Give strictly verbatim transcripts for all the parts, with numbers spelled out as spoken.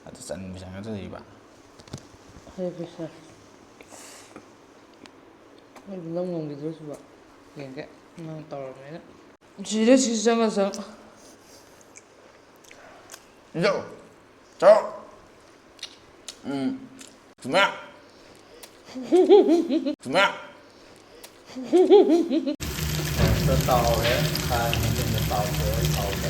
ꯑꯗꯨ ꯆꯟꯕ ꯆꯪꯒꯗꯣꯔꯤꯕ꯫ ꯐꯔꯦ, ꯐꯔꯦ, ꯐꯔꯦ꯫ ꯑꯩꯕꯨ ꯅꯝ ꯉꯝꯈꯤꯗ꯭ꯔꯣ ꯁꯤꯕꯣ? ꯌꯦꯡꯒꯦ, ꯅꯪ ꯇꯧꯔꯕꯅꯤꯅ꯫ ꯁꯤꯗ ꯁꯤ ꯆꯪꯉ ꯆꯪꯉ꯫ ꯌꯣ! ꯆꯥꯎ! ꯎꯝ꯫ ꯊꯨꯝꯃꯦ꯫ ꯊꯨꯝꯃꯦ꯫ ꯇꯥꯎꯔꯦ꯫ ꯁꯥꯔ ꯃꯇꯨꯡꯗ ꯇꯥꯎꯊꯣꯛꯑꯦ꯫ ꯊꯥꯎꯗ꯫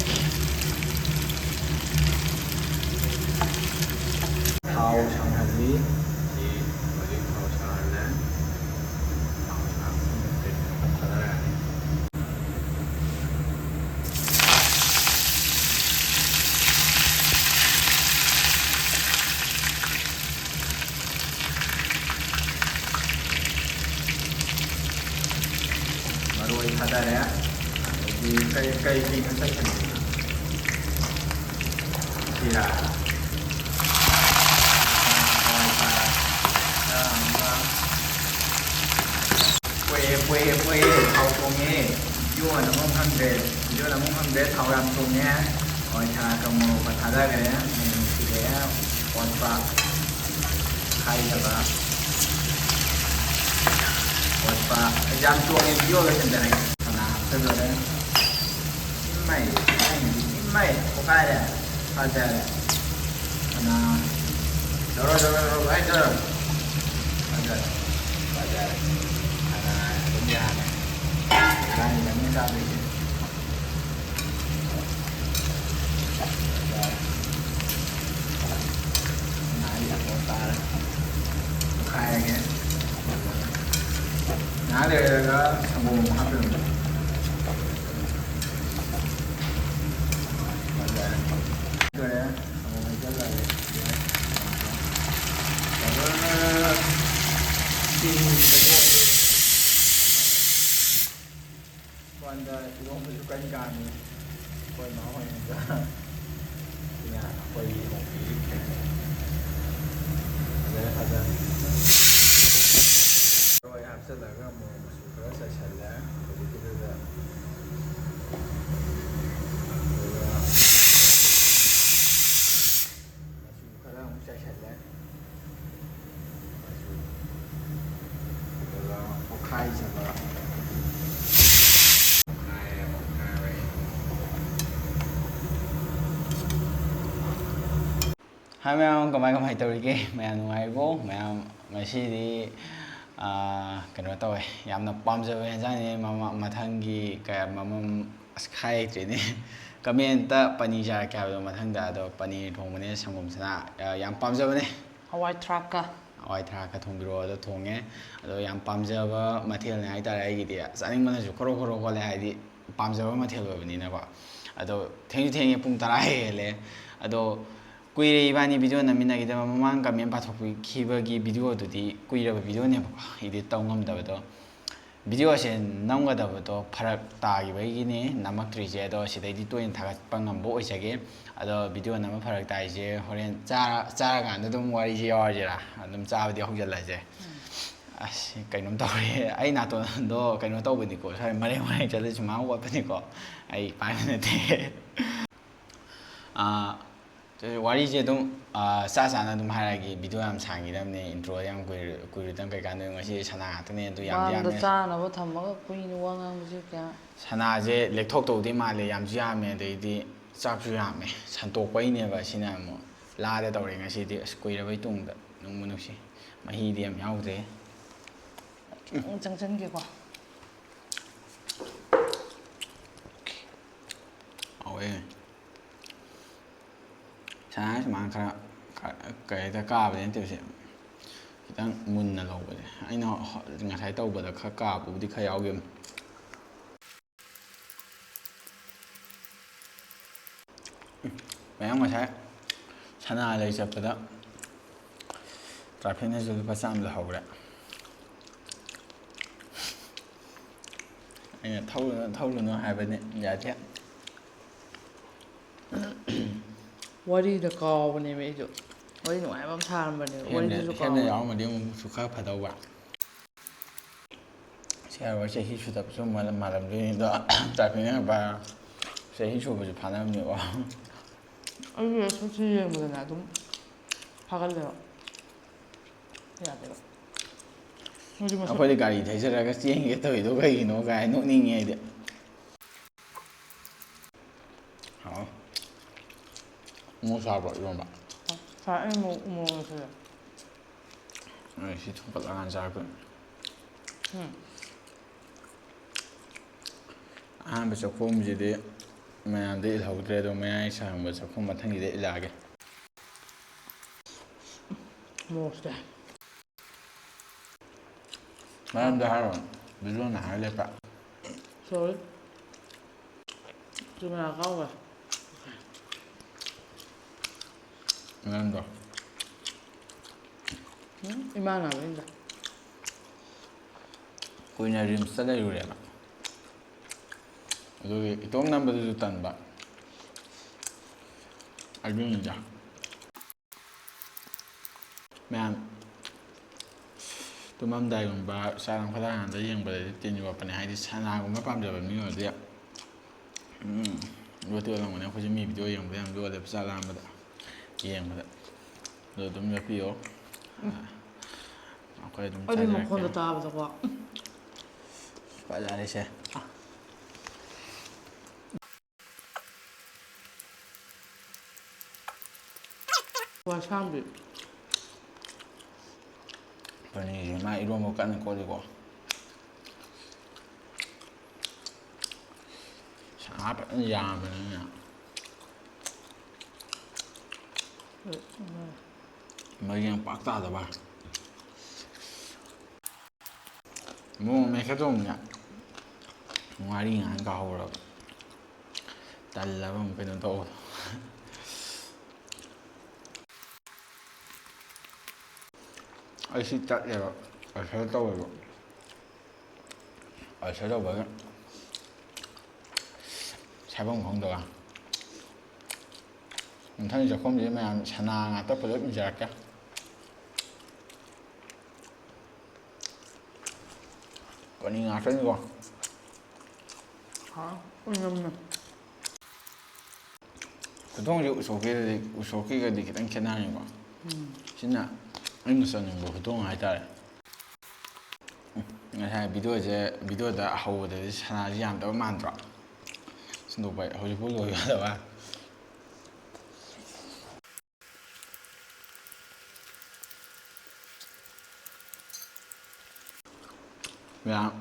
ꯊꯥꯎ ꯁꯪꯍꯜꯂꯤ꯫ ꯁꯤ ꯍꯧꯖꯤꯛ ꯊꯥꯎ ꯁꯥꯍꯜꯂꯦ꯫ ꯊꯥꯎ ꯁꯥꯍꯜꯂꯦ꯫ ꯃꯔꯣꯏ ꯊꯥꯗꯔꯦ꯫ ꯑꯗꯒꯤ ꯀꯩ, ꯀꯩ ꯀꯩꯅꯣ ꯇꯩꯁꯜꯂꯤꯁꯤꯅ? ꯖꯤꯔꯥ꯫ ꯍꯋꯥꯏ ꯊ꯭ꯔꯥꯛ꯫ ꯈꯔ ꯑꯃ꯫ ꯄꯣꯛꯑꯦ, ꯄꯣꯛꯑꯦ, ꯄꯣꯛꯑꯦ, ꯊꯥꯎ ꯊꯣꯡꯉꯦ꯫ ꯚꯤꯗꯤꯑꯣ ꯅꯝꯐꯝ ꯈꯪꯗ꯭ꯔꯦ, ꯚꯤꯗꯤꯑꯣ ꯅꯝꯐꯝ ꯈꯪꯗ꯭ꯔꯦ, ꯊꯥꯎ ꯌꯥꯝ ꯊꯣꯡꯉꯦ꯫ ꯍꯋꯥꯏ ꯊ꯭ꯔꯥꯛꯀ ꯃꯣꯔꯣꯛꯀ ꯊꯥꯗꯈ꯭ꯔꯦ꯫ ꯃꯣꯔꯣꯛ ꯅꯨꯡꯁꯤꯔꯛꯑꯦ꯫ ꯑꯣꯠꯄ꯫ ꯈꯥꯏꯗꯕ꯫ ꯑꯣꯠꯄ꯫ ꯌꯥꯝ ꯊꯣꯡꯉꯦ, ꯚꯤꯗꯤꯑꯣ ꯂꯣꯏꯁꯤꯟꯖꯔꯒꯦ꯫ ꯆꯅꯥ ꯍꯥꯞꯆꯜꯂꯨꯔꯦ꯫ ꯏꯃꯥꯏ, ꯏꯃꯥꯏ, ꯏꯃꯥꯏ, ꯄꯣꯛꯈꯥꯏꯔꯦ꯫ ꯐꯖꯔꯦ꯫ ꯀꯅꯥ? ꯇꯧꯔꯣ, ꯇꯧꯔꯣ, ꯇꯧꯔꯣ, ꯂꯣꯏ ꯇꯧꯔꯣ꯫ ꯐꯖꯔꯦ, ꯐꯖꯔꯦ꯫ ꯀꯅꯥ ꯑꯗꯨꯝ ꯌꯥꯔꯦ꯫ ꯏꯕꯥꯅꯤꯗꯪꯅꯦ ꯆꯥꯗꯣꯏꯁꯦ꯫ ꯐꯖꯔꯦ꯫ ꯀꯅꯥ ꯑꯩ ꯑꯐꯥꯎ ꯇꯥꯔꯦ꯫ ꯇꯣꯈꯥꯏꯔꯒꯦ꯫ ꯉꯥꯏꯍꯥꯛ ꯂꯩꯔꯒ ꯁꯪꯒꯣꯝ ꯑꯃꯨꯛ ꯍꯥꯞꯇꯣꯏꯅꯦ꯫ ꯐꯖꯔꯦ꯫ ꯂꯣꯏꯔꯦ꯫ ꯑꯃꯨꯛ ꯍꯩꯖꯤꯜꯂꯒꯦ꯫ ꯐꯖꯅ ꯆꯤꯅꯤꯁꯤꯗ ꯊꯣꯛꯇꯣꯏꯅꯦ꯫ ꯁꯣꯝꯗ ꯏꯔꯣꯝꯕꯁꯨ ꯀꯟ ꯀꯥꯝꯃꯤ꯫ ꯑꯩꯈꯣꯏ ꯃꯥ ꯍꯣꯏꯅ ꯁꯤꯅ ꯑꯩꯈꯣꯏꯒꯤ ꯊꯣꯡꯕꯤꯔꯤ꯫ ꯐꯖꯔꯦ, ꯐꯖꯔꯦ꯫ ꯃꯔꯣꯏ ꯍꯥꯞꯆꯤꯜꯂꯒ ꯃꯣꯔꯣꯛ ꯃꯆꯨ ꯈꯔ ꯆꯥꯏꯁꯤꯜꯂꯦ ꯍꯧꯖꯤꯛꯀꯤꯗꯨꯗ꯫ ꯑꯗꯨꯒ ꯃꯆꯨ ꯍꯥꯏ ꯃꯌꯥꯝ, ꯀꯃꯥꯏ ꯀꯃꯥꯏ ꯇꯧꯔꯤꯒꯦ? ꯃꯌꯥꯝ ꯅꯨꯡꯉꯥꯏꯔꯤꯕꯣ? ꯃꯌꯥꯝ ꯉꯁꯤꯗꯤ, ꯑꯥ, ꯀꯩꯅꯣ ꯇꯧꯋꯦ, ꯌꯥꯝꯅ ꯄꯥꯝꯖꯕ ꯍꯦꯟꯖꯥꯡꯅꯦ꯫ ꯃꯃ-, ꯃꯊꯪꯒꯤ ꯀꯌꯥ-, ꯃꯃꯝ-, ꯑꯁ, ꯈꯥꯏ ꯍꯩꯇ꯭ꯔꯦꯅꯦ꯫ ꯀꯃꯦꯟꯇ ꯄꯅꯤꯔ ꯆꯥꯔꯛꯀꯦ ꯍꯥꯏꯕꯗꯣ ꯃꯊꯪꯗ, ꯑꯗꯣ ꯄꯅꯤꯔ ꯊꯣꯡꯕꯅꯦ, ꯁꯪꯒꯣꯝ ꯁꯅꯥ, ꯑꯥ, ꯌꯥꯝ ꯄꯥꯝꯖꯕꯅꯦ꯫ ꯍꯋꯥꯏ ꯊ꯭ꯔꯥꯛꯀ꯫ ꯍꯋꯥꯏ ꯊ꯭ꯔꯥꯛꯀ ꯊꯣꯡꯕꯤꯔꯛꯑꯣ, ꯑꯗꯣ ꯊꯣꯡꯉꯦ꯫ ꯑꯗꯣ ꯌꯥꯝ ꯄꯥꯝꯖꯕ ꯃꯊꯦꯜꯅꯦ ꯍꯥꯏꯇꯥꯔꯦ ꯑꯩꯒꯤꯗꯤ꯫ ꯆꯥꯅꯤꯡꯕꯅꯁꯨ ꯈꯣꯔꯣ ꯈꯣꯔꯣ ꯈꯣꯠꯂꯦ, ꯍꯥꯏꯗꯤ ꯄꯥꯝꯖꯕ ꯃꯊꯦꯜ ꯑꯣꯏꯕꯅꯤꯅꯀꯣ꯫ ꯑꯗꯣ ꯊꯦꯡꯁꯨ ꯊꯦꯡꯉꯦ, ꯄꯨꯡ ꯇꯔꯥ ꯍꯦꯜꯂꯦ꯫ ꯑꯗꯣ ꯀꯨꯏꯔꯦ ꯏꯕꯥꯅꯤ ꯚꯤꯗꯤꯑꯣ ꯅꯝꯃꯤꯟꯅꯈꯤꯗꯕ꯫ ꯃꯃꯥꯡ ꯀꯃꯦꯟ ꯄꯥꯊꯣꯛꯄꯤꯈꯤꯕꯒꯤ ꯚꯤꯗꯤꯑꯣꯗꯨꯗꯤ ꯀꯨꯏꯔꯕ ꯚꯤꯗꯤꯑꯣꯅꯦꯕꯀꯣ, edit ꯇꯧ ꯉꯝꯗꯕꯗꯣ꯫ ꯚꯤꯗꯤꯑꯣꯁꯦ ꯅꯝꯒꯗꯕꯗꯣ ꯐꯔꯛ ꯇꯥꯈꯤꯕꯒꯤꯅꯦ ꯅꯝꯃꯛꯇ꯭ꯔꯤꯁꯦ꯫ ꯑꯗꯣ ꯁꯤꯗꯩꯗꯤ ꯇꯣꯏꯅ ꯊꯥꯒꯠꯄ ꯉꯝꯕ ꯑꯣꯏꯖꯒꯦ꯫ ꯑꯗꯣ ꯚꯤꯗꯤꯑꯣ ꯅꯝꯕ ꯐꯔꯛ ꯇꯥꯏꯁꯦ ꯍꯣꯔꯦꯟ ꯆꯥꯔ-, ꯆꯥꯔꯀꯥꯟꯗ ꯑꯗꯨꯝ ꯋꯥꯔꯤꯁꯦ ꯌꯥꯎꯔꯁꯤꯔꯥ? ꯑꯗꯨꯝ ꯆꯥꯕꯗꯤ ꯍꯧꯖꯤꯜꯂꯁꯦ꯫ ꯑꯁ, ꯀꯩꯅꯣꯝ ꯇꯧꯔꯦ꯫ ꯑꯩ ꯅꯥꯇꯣꯟꯗꯣ ꯀꯩꯅꯣ ꯇꯧꯕꯅꯤꯀꯣ, ꯁ꯭ꯋꯥꯏ ꯃꯔꯦꯡ ꯃꯔꯦꯡ ꯆꯠꯂ ꯁꯨꯃꯥꯏꯅ ꯍꯧꯒꯠꯄꯅꯤꯀꯣ꯫ ꯑꯩ ꯄꯥꯏꯕ ꯅꯠꯇꯦ꯫ ꯑꯥ, ꯋꯥꯔꯤꯁꯦ ꯑꯗꯨꯝ, ꯑꯥ, ꯆꯥ ꯆꯥꯅ ꯑꯗꯨꯝ ꯍꯥꯏꯔꯛꯑꯒꯦ꯫ ꯚꯤꯗꯤꯑꯣ ꯌꯥꯝ ꯁꯥꯡꯈꯤꯗꯕꯅꯦ, intro ꯌꯥꯝ ꯀꯨꯏꯔ-, ꯀꯨꯏꯔꯨꯗꯅ ꯀꯩꯀꯥꯟꯗ ꯉꯁꯤ ꯁꯅꯥ ꯉꯥꯛꯇꯅꯦ, ꯑꯗꯨ ꯌꯥꯝꯗꯤ ꯃꯥꯡꯗ ꯌꯥꯝꯃꯦ꯫ ꯆꯥꯅꯕ ꯊꯝꯃꯒ ꯀꯨꯏꯅ ꯋꯥ ꯉꯥꯡꯕꯁꯦ ꯀꯌꯥ ꯁꯅꯥꯁꯦ ꯂꯦꯛꯊꯣꯛꯇꯧꯗꯤ ꯃꯥꯜꯂꯦ, ꯌꯥꯝꯁꯨ ꯌꯥꯝꯃꯦ, ꯑꯗꯩꯗꯤ ꯆꯥꯛꯁꯨ ꯌꯥꯝꯃꯦ꯫ ꯁꯟꯇꯣꯛꯄꯩꯅꯦꯕ ꯁꯤꯅ ꯑꯃꯨꯛ꯫ ꯂꯥꯗ ꯇꯧꯔꯦ ꯉꯁꯤꯗꯤ꯫ ꯑꯁ, ꯀꯨꯏꯔꯕꯩ ꯇꯨꯡꯗ꯫ ꯅꯨꯡꯕꯨ ꯅꯨꯡꯁꯤ꯫ ꯃꯍꯤꯗꯤ ꯌꯥꯝ ꯌꯥꯎꯗ꯭ꯔꯦ꯫ ꯈꯤꯇꯪ ꯆꯪꯁꯟꯒꯦꯀꯣ꯫ ꯍꯥꯎꯋꯦ꯫ ꯁꯅꯥ ꯁꯨꯃꯥꯏꯅ ꯈꯔ, ꯈꯔ ꯀꯩ ꯍꯥꯏꯇꯥꯔꯦ, ꯀꯥꯕꯗꯤ ꯅꯠꯇꯦꯕ ꯁꯦ꯫ ꯈꯤꯇꯪ ꯃꯨꯟꯅ ꯂꯧꯕꯁꯦ꯫ ꯑꯩꯅ ꯍ-, ꯉꯁꯥꯏ ꯇꯧꯕꯗ ꯈꯔ ꯀꯥꯕꯕꯨꯗꯤ ꯈꯔ ꯌꯥꯎꯈꯤꯕꯅꯤ꯫ ꯃꯌꯥꯝ ꯉꯁꯥꯏ ꯁꯅꯥ ꯂꯩ ꯆꯠꯄꯗ trafficꯅꯁꯨ ꯂꯨꯄꯥ ꯆꯥꯝꯃ ꯂꯧꯍꯧꯔꯦ꯫ ꯑꯩꯅ "ꯊꯧꯔꯨꯅꯨ, ꯊꯧꯔꯨꯅꯨ" ꯍꯥꯏꯕꯅꯤ, ꯌꯥꯗꯦ꯫ ꯋꯥꯔꯤꯗ ꯀꯥꯎꯕꯅꯦꯕ ꯑꯩꯁꯨ꯫ ꯋꯥꯔꯤ ꯅꯨꯡꯉꯥꯏꯕ ꯑꯃ ꯁꯥꯔꯝꯕꯅꯦꯕ꯫ ꯍꯦꯜꯃꯦꯠ, ꯋꯥꯔꯤꯗꯨꯁꯨ ꯍꯦꯜꯃꯦꯠ ꯀꯥꯎꯕ꯫ ꯌꯥꯎꯔꯝꯃꯗꯤ ꯑꯃꯨꯛꯁꯨ ꯈꯔ ꯐꯗꯧꯕ꯫ ꯁꯤ ꯍꯥꯏꯔꯨꯔ ꯆꯍꯤ ꯁꯨꯗꯕꯁꯨ ꯃꯥꯜꯂꯝ-, ꯃꯥꯜꯂꯝꯗꯣꯏꯅꯤ ꯑꯗꯣ, trafficꯅ ꯄꯥꯏꯔ ꯆꯍꯤ ꯁꯨꯕꯁꯨ ꯐꯥꯅꯕꯅꯦꯀꯣ꯫ ꯑꯩꯁꯨ ꯁꯛꯁꯤ ꯌꯦꯡꯕꯗꯅꯦ ꯑꯗꯨꯝ ꯐꯥꯒꯜꯂꯦꯕ꯫ ꯌꯥꯗꯦꯕ꯫ ꯃꯣꯏꯁꯨ ꯃꯁꯛ ꯑꯩꯈꯣꯏꯗꯤ ꯒꯥꯔꯤ ꯊꯩꯖꯔꯒ ꯆꯦꯟꯒꯦ ꯇꯧꯔꯤꯗꯣ ꯀꯩꯒꯤꯅꯣ ꯀꯥꯏ ꯅꯣꯛꯅꯤꯡꯉꯦ ꯑꯩꯗꯤ꯫ ꯍꯥꯎ꯫ ꯃꯣꯔꯣꯛ ꯁꯥꯕ꯭ꯔꯣ ꯏꯔꯣꯟꯕ? ꯁꯥ ꯑꯩ ꯃꯣꯔꯣꯛ ꯃꯣꯔꯣꯛ ꯁꯤꯗ꯫ ꯑꯩ ꯁꯤ ꯊꯣꯡꯒꯠꯂꯀꯥꯟ ꯆꯥꯔꯛꯇꯣꯏꯅꯤ꯫ ꯎꯝ꯫ ꯑꯍꯥꯟꯕ ꯆꯥꯛꯈꯣꯝꯁꯤꯗꯤ ꯃꯌꯥꯝꯗ ꯏꯜꯍꯧꯗ꯭ꯔꯦ, ꯑꯗꯣ ꯃꯌꯥꯏ ꯁꯥꯡꯕ ꯆꯥꯛꯈꯣꯝ ꯃꯊꯪꯒꯤꯗ ꯏꯜꯂꯛꯑꯒꯦ꯫ ꯃꯣꯔꯣꯛꯁꯦ꯫ ꯃꯔꯝꯗꯣ ꯍꯥꯏꯔꯣ꯫ ꯚꯤꯗꯤꯑꯣꯅ ꯍꯥꯏꯔ ꯂꯦꯞꯄ꯫ Sorry꯫ ꯀꯦꯃꯦꯔꯥ ꯀꯥꯎꯈ꯭ꯔꯦ꯫ ꯃꯔꯝꯗꯣ꯫ ꯎꯝ, ꯏꯃꯥꯟꯅꯕꯅꯤꯗ꯫ ꯀꯨꯏꯅ ꯔꯤꯝꯁꯇ ꯂꯩꯔꯨꯔꯦꯕ꯫ ꯑꯗꯨꯒꯤ ꯏꯇꯣꯝ ꯅꯝꯕꯗꯨꯁꯨ ꯇꯟꯕ꯫ ꯑꯗꯨꯅꯤꯗ꯫ ꯃꯌꯥꯝ ꯇꯨꯝꯃꯝꯗꯥꯏꯒꯨꯝꯕ ꯆꯥꯛ ꯂꯥꯝꯈꯠꯂꯛꯑꯀꯥꯟꯗ ꯌꯦꯡꯕꯗꯗꯤ ꯇꯤꯟ ꯌꯣꯠꯄꯅꯦ꯫ ꯍꯥꯏꯗꯤ ꯁꯅꯥꯒꯨꯝꯕ ꯄꯥꯝꯖꯕ ꯃꯤ ꯑꯣꯏꯔꯗꯤ, ꯎꯝ, ꯌꯣꯠꯇꯤ ꯌꯣꯠꯂꯝꯒꯅꯤ꯫ ꯑꯩꯈꯣꯏꯁꯨ ꯃꯤ ꯚꯤꯗꯤꯑꯣ ꯌꯦꯡꯕꯗ ꯌꯥꯝ ꯌꯣꯠꯂꯦꯕ ꯆꯥꯛ ꯂꯥꯝꯕꯗ꯫ ꯌꯦꯡꯕꯗ꯫ ꯑꯗꯣ ꯑꯗꯨꯝ ꯌꯣꯠꯄꯤꯌꯣ꯫ ꯎꯝ꯫ ꯑꯩꯈꯣꯏ ꯑꯗꯨꯝ ꯑꯩꯗꯤ ꯆꯥꯖꯔꯛꯀꯦ꯫ ꯃꯈꯣꯟꯗꯣ ꯇꯥꯕꯗꯀꯣ꯫ ꯎꯝ꯫ ꯐꯖꯔꯦꯁꯦ꯫ ꯍꯋꯥꯏ ꯑꯁꯥꯡꯕꯤ꯫ ꯄꯅꯤꯔꯁꯦ ꯃꯥ ꯏꯔꯣꯟꯕ ꯀꯟꯅ ꯀꯣꯠꯂꯤꯀꯣ꯫ ꯁꯥ ꯐꯖꯅ ꯌꯥꯝꯕꯅꯤꯅ꯫ ꯃꯔꯤ ꯌꯥꯝ ꯄꯥꯛ ꯇꯥꯗꯕ꯫ ꯃꯣꯔꯣꯛ ꯃꯦꯠꯀꯦ ꯇꯧꯕꯅꯦ꯫ ꯉꯥꯔꯤ ꯉꯥꯏꯍꯥꯛ ꯀꯥꯍꯧꯔꯕ꯫ ꯇꯜꯂꯕ ꯑꯃꯨꯛ ꯀꯩꯅꯣ ꯇꯧꯕꯗꯣ꯫ ꯑꯩ ꯁꯤ ꯇꯠꯂꯦꯕ꯫ ꯑꯜꯁꯔ ꯇꯧꯋꯦꯕ꯫ ꯑꯜꯁꯔ ꯇꯧꯕꯒꯤ ꯁꯥꯏꯐꯝ ꯈꯪꯗꯕ꯫ ꯃꯊꯪꯒꯤ ꯆꯥꯛꯈꯨꯝꯁꯤꯗꯤ ꯃꯌꯥꯝ ꯁꯅꯥ ꯉꯥꯛꯇ ꯄꯨꯂꯞ ꯏꯟꯖꯔꯛꯀꯦ꯫ ꯄꯅꯤ ꯉꯥꯛꯇꯅꯤꯀꯣ꯫ ꯍꯥꯎ꯫ ꯎꯏꯅꯝꯅꯦ꯫ ꯈꯨꯊꯣꯡꯁꯦ ꯎꯁꯣꯞꯀꯤꯗꯗꯤ, ꯎꯁꯣꯞꯀꯤꯒꯗꯤ ꯈꯤꯇꯪ ꯈꯦꯠꯅꯔꯅꯤꯀꯣ꯫ ꯎꯝ꯫ ꯁꯤꯅ ꯑꯩꯅ ꯆꯥꯅꯤꯡꯕ ꯈꯨꯊꯣꯡ ꯍꯥꯏꯇꯥꯔꯦ꯫ ꯎꯝ, ꯉꯁꯥꯏ ꯚꯤꯗꯤꯑꯣꯁꯦ, ꯚꯤꯗꯤꯑꯣꯗ ꯍꯧꯕꯗꯗꯤ ꯁꯅꯥꯁꯤ ꯌꯥꯝꯗꯕ ꯃꯥꯟꯗ꯭ꯔꯣ? ꯁꯤꯟꯗꯣꯛꯄ ꯍꯧꯖꯤꯛꯐꯥꯎ ꯂꯣꯏꯒꯗꯕ꯫ ꯃꯌꯥꯝ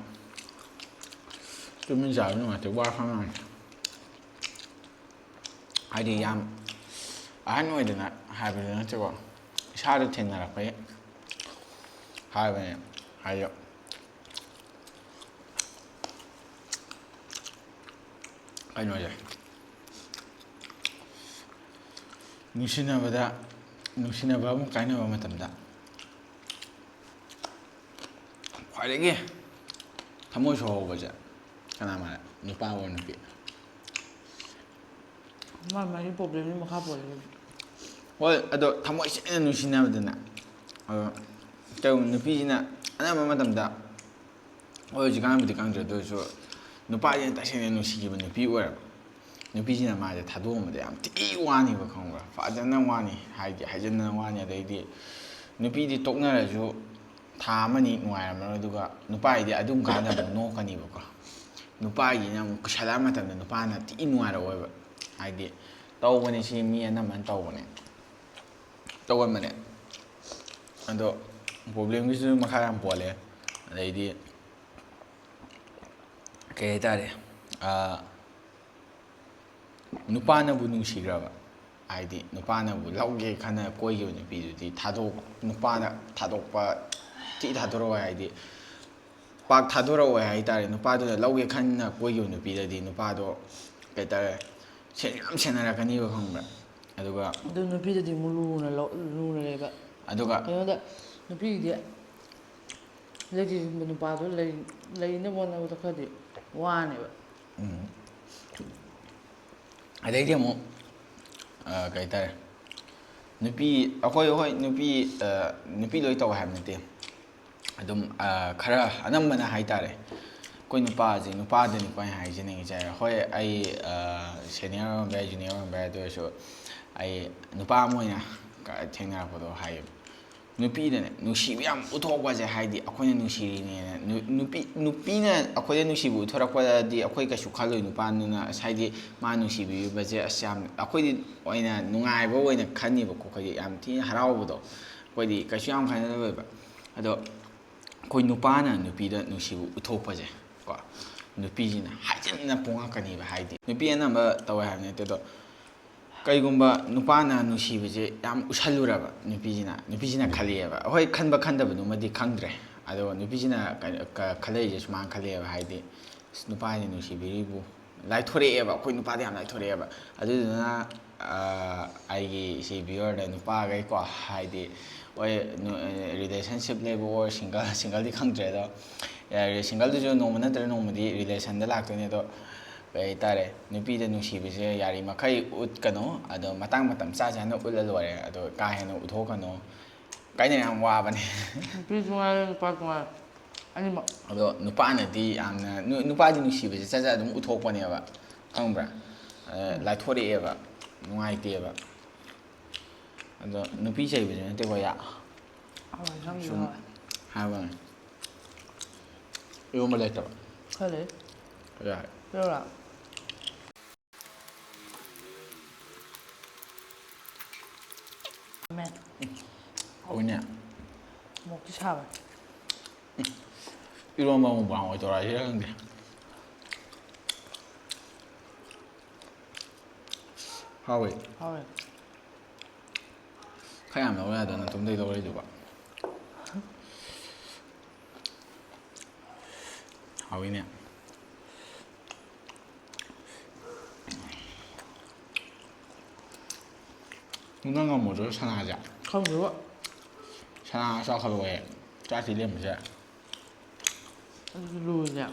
ꯇꯨꯃꯤꯟ ꯆꯥꯕ ꯅꯨꯡꯉꯥꯏꯇꯦ, ꯋꯥ ꯈꯔ ꯉꯥꯡꯉꯦ꯫ ꯍꯥꯏꯗꯤ ꯌꯥꯝ ꯑꯍꯟ ꯑꯣꯏꯗꯅ ꯍꯥꯏꯕꯗꯨ ꯅꯠꯇꯦꯀꯣ, ꯏꯁꯥꯗ ꯊꯦꯡꯅꯔꯛꯄꯒꯤ ꯍꯥꯏꯕꯅꯦ꯫ ꯍꯥꯏꯗꯤ ꯀꯩꯅꯣꯁꯦ, ꯅꯨꯡꯁꯤꯅꯕꯗ, ꯅꯨꯡꯁꯤꯅꯕ ꯑꯃ ꯀꯥꯏꯅꯕ ꯃꯇꯝꯗ ꯈ꯭ꯋꯥꯏꯗꯒꯤ ꯊꯃꯣꯏ ꯁꯣꯛꯍꯧꯕꯁꯦ ꯀꯅꯥ ꯃꯥꯜꯂꯦ? ꯅꯨꯄꯥ ꯑꯣꯔ ꯅꯨꯄꯤ? ꯃꯥ ꯃꯥꯒꯤ ꯄ꯭ꯔꯣꯕ꯭ꯂꯦꯝꯒꯤ ꯃꯈꯥ ꯄꯣꯜꯂꯦ꯫ ꯍꯣꯏ, ꯑꯗꯣ ꯊꯃꯣꯏ ꯁꯦꯡꯅ ꯅꯨꯡꯁꯤꯅꯕꯗꯅꯦ, ꯑꯗꯣ ꯀꯩꯒꯨꯝꯕ ꯅꯨꯄꯤꯁꯤꯅ ꯑꯅꯝꯕ ꯃꯇꯝꯗ, ꯍꯣꯏ, ꯍꯧꯖꯤꯛꯀꯥꯟꯕꯨꯗꯤ ꯈꯪꯗ꯭ꯔꯦ, ꯑꯗꯨ ꯑꯣꯏꯔꯁꯨ ꯅꯨꯄꯥꯁꯤꯅ ꯇꯁꯦꯡꯅ ꯅꯨꯡꯁꯤꯈꯤꯕ ꯅꯨꯄꯤ ꯑꯣꯏꯔꯕ, ꯅꯨꯄꯤꯁꯤꯅ ꯃꯥꯁꯦ ꯊꯥꯗꯣꯛꯑꯝꯕꯗ ꯌꯥꯝ ꯊꯤ ꯋꯥꯅꯤꯕ, ꯈꯪꯕ꯭ꯔꯥ? ꯐꯖꯅ ꯋꯥꯅꯤ, ꯍꯥꯏꯗꯤ ꯍꯥꯏꯖꯤꯟꯗꯅ ꯋꯥꯅꯤ꯫ ꯑꯗꯩꯗꯤ ꯅꯨꯄꯤꯗꯤ ꯇꯣꯛꯅꯔꯁꯨ ꯊꯥ ꯑꯃꯅꯤ ꯅꯨꯡꯉꯥꯏꯔꯝꯃꯔꯣꯏ, ꯑꯗꯨꯒ ꯅꯨꯄꯥꯒꯤꯗꯤ ꯑꯗꯨꯝ ꯀꯥꯟꯗ ꯑꯃꯨꯛ ꯅꯣꯛꯀꯅꯤꯕꯀꯣ꯫ ꯅꯨꯄꯥꯒꯤꯅ ꯑꯃꯨꯛ ꯀꯨꯏꯁꯜꯂꯛꯑ ꯃꯇꯝꯗ ꯅꯨꯄꯥꯅ ꯊꯤ ꯅꯨꯡꯉꯥꯏꯔꯛꯑꯣꯏꯕ꯫ ꯍꯥꯏꯗꯤ ꯇꯧꯕꯅꯦ ꯁꯤ, ꯃꯤ ꯑꯅꯝꯕꯅ ꯇꯧꯕꯅꯦ, ꯇꯧꯒꯟꯕꯅꯦ꯫ ꯑꯗꯣ ꯄ꯭ꯔꯣꯕ꯭ꯂꯦꯝꯒꯤꯁꯨ ꯃꯈꯥ ꯌꯥꯝ ꯄꯣꯜꯂꯦ꯫ ꯑꯗꯩꯗꯤ ꯀꯩ ꯍꯥꯏꯇꯥꯔꯦ, ꯑꯥ, ꯅꯨꯄꯥꯅꯕꯨ ꯅꯨꯡꯁꯤꯈ꯭ꯔꯕ, ꯍꯥꯏꯗꯤ ꯅꯨꯄꯥꯅꯕꯨ ꯂꯧꯒꯦ ꯈꯟꯅ ꯀꯣꯏꯈꯤꯕ ꯅꯨꯄꯤꯗꯨꯗꯤ ꯊꯥꯗꯣꯛ-, ꯅꯨꯄꯥꯅ ꯊꯥꯗꯣꯛꯄ, ꯊꯤ ꯊꯥꯗꯣꯔꯛꯑꯣꯏ꯫ ꯍꯥꯏꯗꯤ ꯄꯥꯛ ꯊꯥꯗꯣꯔꯛꯑꯣꯏ ꯍꯥꯏꯇꯥꯔꯦ꯫ ꯅꯨꯄꯥꯗꯨꯅ ꯂꯧꯒꯦ ꯈꯟꯅ ꯀꯣꯏꯈꯤꯕ ꯅꯨꯄꯤꯗꯗꯤ ꯅꯨꯄꯥꯗꯣ ꯀꯩ ꯍꯥꯏꯇꯥꯔꯦ, ꯁꯦꯟ ꯌꯥꯝ ꯁꯦꯟꯅꯔꯛꯀꯅꯤꯕ, ꯈꯪꯕ꯭ꯔꯥ? ꯑꯗꯨꯒ ꯑꯗꯨ ꯅꯨꯄꯤꯗꯗꯤ ꯑꯃꯨꯛ ꯂꯨꯅ ꯂꯧ-, ꯂꯨꯅ ꯂꯩꯕ꯫ ꯑꯗꯨꯒ ꯀꯩꯅꯣꯗ ꯅꯨꯄꯤꯒꯤꯗꯤ ꯂꯩꯇꯦ ꯆꯤꯟꯕ ꯅꯨꯄꯥꯗꯣ ꯂꯩ-, ꯂꯩꯅꯕ ꯍꯣꯠꯅꯕꯗ ꯈꯔꯗꯤ ꯋꯥꯅꯦꯕ꯫ ꯎꯝ꯫ ꯑꯗꯩꯗꯤ ꯑꯃꯨꯛ, ꯑ, ꯀꯩ ꯍꯥꯏꯇꯥꯔꯦ, ꯅꯨꯄꯤ, ꯑꯩꯈꯣꯏ, ꯍꯣꯏ, ꯅꯨꯄꯤ, ꯑ, ꯅꯨꯄꯤ ꯂꯣꯏ ꯇꯧꯋꯦ ꯍꯥꯏꯕ ꯅꯠꯇꯦ꯫ ꯑꯗꯨꯝ, ꯑ, ꯈꯔ ꯑꯅꯝꯕꯅ ꯍꯥꯏꯇꯥꯔꯦ, ꯑꯩꯈꯣꯏ ꯅꯨꯄꯥꯁꯦ, ꯅꯨꯄꯥꯗꯅꯤꯀꯣ ꯑꯩꯅ ꯍꯥꯏꯖꯅꯤꯡꯉꯤꯁꯦ꯫ ꯍꯣꯏ, ꯑꯩ, ꯑ, ꯁꯦꯅꯤꯌꯔ ꯑꯣꯏꯔꯝꯕ ꯌꯥꯏ, ꯖꯨꯅꯤꯌꯔ ꯑꯣꯏꯔꯝꯕ ꯌꯥꯏ, ꯑꯗꯨ ꯑꯣꯏꯔꯁꯨ ꯑꯩ ꯅꯨꯄꯥ ꯑꯃ ꯑꯣꯏꯅ ꯀ-, ꯊꯦꯡꯅꯔꯛꯄꯗꯣ ꯍꯥꯏꯌꯦꯕ꯫ ꯅꯨꯄꯤꯗꯅꯦ ꯅꯨꯡꯁꯤꯕ ꯌꯥꯝ ꯎꯠꯊꯣꯛꯄꯁꯦ, ꯍꯥꯏꯗꯤ ꯑꯩꯈꯣꯏꯅ ꯅꯨꯡꯁꯤꯔꯤꯅꯦꯅ, ꯅꯨ-, ꯅꯨꯄꯤ, ꯅꯨꯄꯤꯅ ꯑꯩꯈꯣꯏꯗ ꯅꯨꯡꯁꯤꯕ ꯎꯠꯊꯣꯔꯛꯄꯗꯗꯤ ꯑꯩꯈꯣꯏ ꯀꯩꯁꯨ ꯈꯜꯂꯣꯏ꯫ ꯅꯨꯄꯥꯗꯨꯅ ꯑꯁ, ꯍꯥꯏꯗꯤ ꯃꯥ ꯅꯨꯡꯁꯤꯕꯤꯕꯁꯦ ꯑꯁ ꯌꯥꯝ, ꯑꯩꯈꯣꯏꯗꯤ ꯑꯣꯏꯅ ꯅꯨꯡꯉꯥꯏꯕ ꯑꯣꯏꯅ ꯈꯟꯅꯤꯕꯀꯣ꯫ ꯑꯩꯈꯣꯏꯗꯤ ꯌꯥꯝ ꯊꯤꯅ ꯍꯔꯥꯎꯕꯗꯣ, ꯑꯩꯈꯣꯏꯗꯤ ꯀꯩꯁꯨ ꯌꯥꯝ ꯈꯟꯅꯔꯣꯏꯕ꯫ ꯑꯗꯣ ꯑꯩꯈꯣꯏ ꯅꯨꯄꯥꯅ ꯅꯨꯄꯤꯗ ꯅꯨꯡꯁꯤꯕ ꯎꯠꯊꯣꯛꯄꯁꯦ ꯀꯣ, ꯅꯨꯄꯤꯁꯤꯅ ꯍꯥꯏꯖꯤꯟꯅ ꯄꯣꯡꯉꯛꯀꯅꯤꯕ꯫ ꯍꯥꯏꯗꯤ ꯅꯨꯄꯤ ꯑꯅꯝꯕ ꯇꯧꯋꯦ ꯍꯥꯏꯕ ꯅꯠꯇꯦ, ꯑꯗꯣ ꯀꯩꯒꯨꯝꯕ ꯅꯨꯄꯥꯅ ꯅꯨꯡꯁꯤꯕꯁꯦ ꯌꯥꯝ ꯎꯠꯁꯜꯂꯨꯔꯕ ꯅꯨꯄꯤꯁꯤꯅ, ꯅꯨꯄꯤꯁꯤꯅ ꯈꯜꯂꯛꯑꯦꯕ꯫ ꯑꯩꯈꯣꯏ ꯈꯟꯕ ꯈꯟꯗꯕꯗꯨꯃꯗꯤ ꯈꯪꯗ꯭ꯔꯦ, ꯑꯗꯣ ꯅꯨꯄꯤꯁꯤꯅ ꯀ-, ꯀ-, ꯈꯜꯂꯛꯏꯁꯦ ꯁꯨꯃꯥꯏꯅ ꯈꯜꯂꯛꯑꯦꯕ, ꯍꯥꯏꯗꯤ "ꯑꯁ, ꯅꯨꯄꯥꯁꯤ ꯅꯨꯡꯁꯤꯕꯤꯔꯤꯕꯨ", ꯂꯥꯏꯊꯣꯔꯛꯑꯦꯕ꯫ ꯑꯩꯈꯣꯏ ꯅꯨꯄꯥꯗ ꯌꯥꯝ ꯂꯥꯏꯊꯣꯔꯛꯑꯦꯕ꯫ ꯑꯗꯨꯗꯨꯅ, ꯑ, ꯑꯩꯒꯤ ꯁꯤ viewerꯗ ꯅꯨꯄꯥꯈꯩꯀꯣ, ꯍꯥꯏꯗꯤ ꯍꯣꯏ, ꯅꯨ-, ꯑ, relationship ꯂꯩꯕ ꯑꯣꯔ single, singleꯗꯤ ꯈꯪꯗ꯭ꯔꯦ, ꯑꯗꯣ, ꯑ, singleꯗꯨꯁꯨ ꯅꯣꯡꯃ ꯅꯠꯇ꯭ꯔꯒ ꯅꯣꯡꯃꯗꯤ relationꯗ ꯂꯥꯛꯇꯣꯏꯅꯦ꯫ ꯑꯗꯣ ꯀꯩ ꯍꯥꯏꯇꯥꯔꯦ, ꯅꯨꯄꯤꯗ ꯅꯨꯡꯁꯤꯕꯁꯦ ꯌꯥꯔꯤꯃꯈꯩ ꯎꯠꯀꯅꯨ, ꯑꯗꯣ ꯃꯇꯥꯡ ꯃꯇꯝ ꯆꯥ ꯆꯥꯅ ꯎꯠꯂ ꯂꯣꯏꯔꯦ, ꯑꯗꯣ ꯀꯥ ꯍꯦꯟꯅ ꯎꯠꯊꯣꯛꯀꯅꯨ꯫ ꯀꯥꯏꯅ ꯌꯥꯝ ꯋꯥꯕꯅꯦ꯫ ꯅꯨꯄꯤꯁꯨ ꯉꯥꯏꯔꯦ, ꯅꯨꯄꯥꯁꯨ ꯉꯥꯏꯔꯦ, ꯑꯅꯤꯃꯛ꯫ ꯑꯗꯣ ꯅꯨꯄꯥꯅꯗꯤ ꯌꯥꯝꯅ, ꯅꯨ-, ꯅꯨꯄꯥꯗꯤ ꯅꯨꯡꯁꯤꯕꯁꯦ ꯆꯠ ꯆꯠ ꯑꯗꯨꯝ ꯎꯠꯊꯣꯛꯄꯅꯦꯕ, ꯈꯪꯕ꯭ꯔꯥ? ꯑ, ꯎꯝ꯫ ꯂꯥꯏꯊꯣꯔꯛꯑꯦꯕ, ꯅꯨꯡꯉꯥꯏꯇꯦꯕ꯫ ꯑꯗꯣ ꯅꯨꯄꯤ ꯆꯩꯕꯁꯨ ꯅꯠꯇꯦꯀꯣ, ꯌꯥ꯫ ꯍꯋꯥꯏ ꯑꯁꯥꯡꯕꯤ ꯁꯨꯝ ꯍꯋꯥꯏ꯫ ꯍꯥꯏꯕꯅꯦ꯫ ꯏꯔꯣꯝꯕ ꯂꯩꯇꯕ? ꯈꯔ ꯂꯩ꯫ ꯌꯥꯔꯦ꯫ ꯄꯤꯔꯛꯎꯔꯥ? ꯃꯦꯟ꯫ ꯍꯥꯎꯏꯅꯦ꯫ ꯃꯣꯔꯣꯛꯇꯤ ꯁꯥꯕ꯫ ꯏꯔꯣꯝꯕ ꯃꯨꯛꯕꯥꯡ ꯑꯣꯏ ꯇꯧꯔꯛꯑꯁꯤꯔ ꯈꯪꯗꯦ꯫ ꯍꯥꯎꯋꯦ꯫ ꯍꯥꯎꯋꯦ꯫ ꯈꯔ ꯌꯥꯝ ꯂꯧꯔ ꯌꯥꯗ꯭ꯔꯣ, ꯅꯇꯣꯝꯗꯩ ꯂꯧꯔꯛꯏꯗꯨꯕꯣ? ꯍꯥꯎꯏꯅꯦ꯫ ꯅꯪ ꯉꯝꯃꯣꯏꯗ꯭ꯔꯣ ꯁꯅꯥꯁꯦ? ꯈꯪꯗꯦꯕꯣ꯫ ꯁꯅꯥ ꯆꯥꯎꯈꯠꯂꯛꯑꯣꯌꯦ꯫ ꯆꯥꯛꯇꯤ ꯂꯦꯝꯕꯁꯦ꯫ ꯑꯗꯨꯁꯨ ꯂꯨꯏꯅꯦ꯫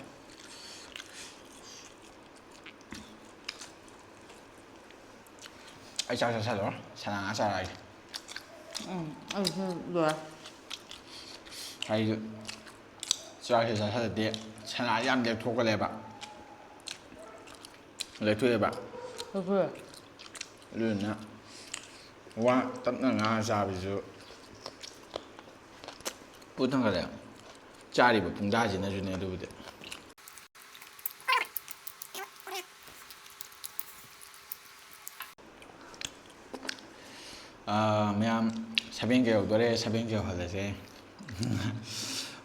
ꯑꯩ ꯆꯥꯛ ꯆꯥꯁꯜꯂꯨꯔꯣ, ꯁꯅꯥ ꯉꯥ ꯆꯥꯔꯛꯑꯒꯦ꯫ ꯎꯝ, ꯑꯩꯁꯨ ꯂꯣꯏꯔꯦ꯫ ꯑꯩꯁꯨ ꯆꯥꯛꯁꯦ ꯆꯥꯁꯜꯂꯗꯤ ꯁꯅꯥꯁꯦ ꯌꯥꯝ ꯂꯦꯛꯊꯣꯛꯀꯜꯂꯦꯕ꯫ ꯂꯦꯛꯊꯣꯛꯑꯦꯕ꯫ ꯂꯦꯛꯊꯣꯛꯑꯦ꯫ ꯑꯗꯨꯗꯨꯅ ꯋꯥ ꯇꯞꯅ ꯉꯥꯡꯉ ꯆꯥꯕꯁꯤꯁꯨ ꯄꯨꯛ ꯊꯟꯒꯠꯂꯦ꯫ ꯆꯥꯔꯤꯕ ꯄꯨꯡꯖꯥꯁꯤꯅꯁꯨꯅꯦ ꯑꯗꯨꯕꯨꯗꯤ꯫ ꯑꯥ, ꯃꯌꯥꯝ seven K ꯌꯧꯗꯣꯔꯦ, seven K ꯌꯧꯍꯜꯂꯁꯦ꯫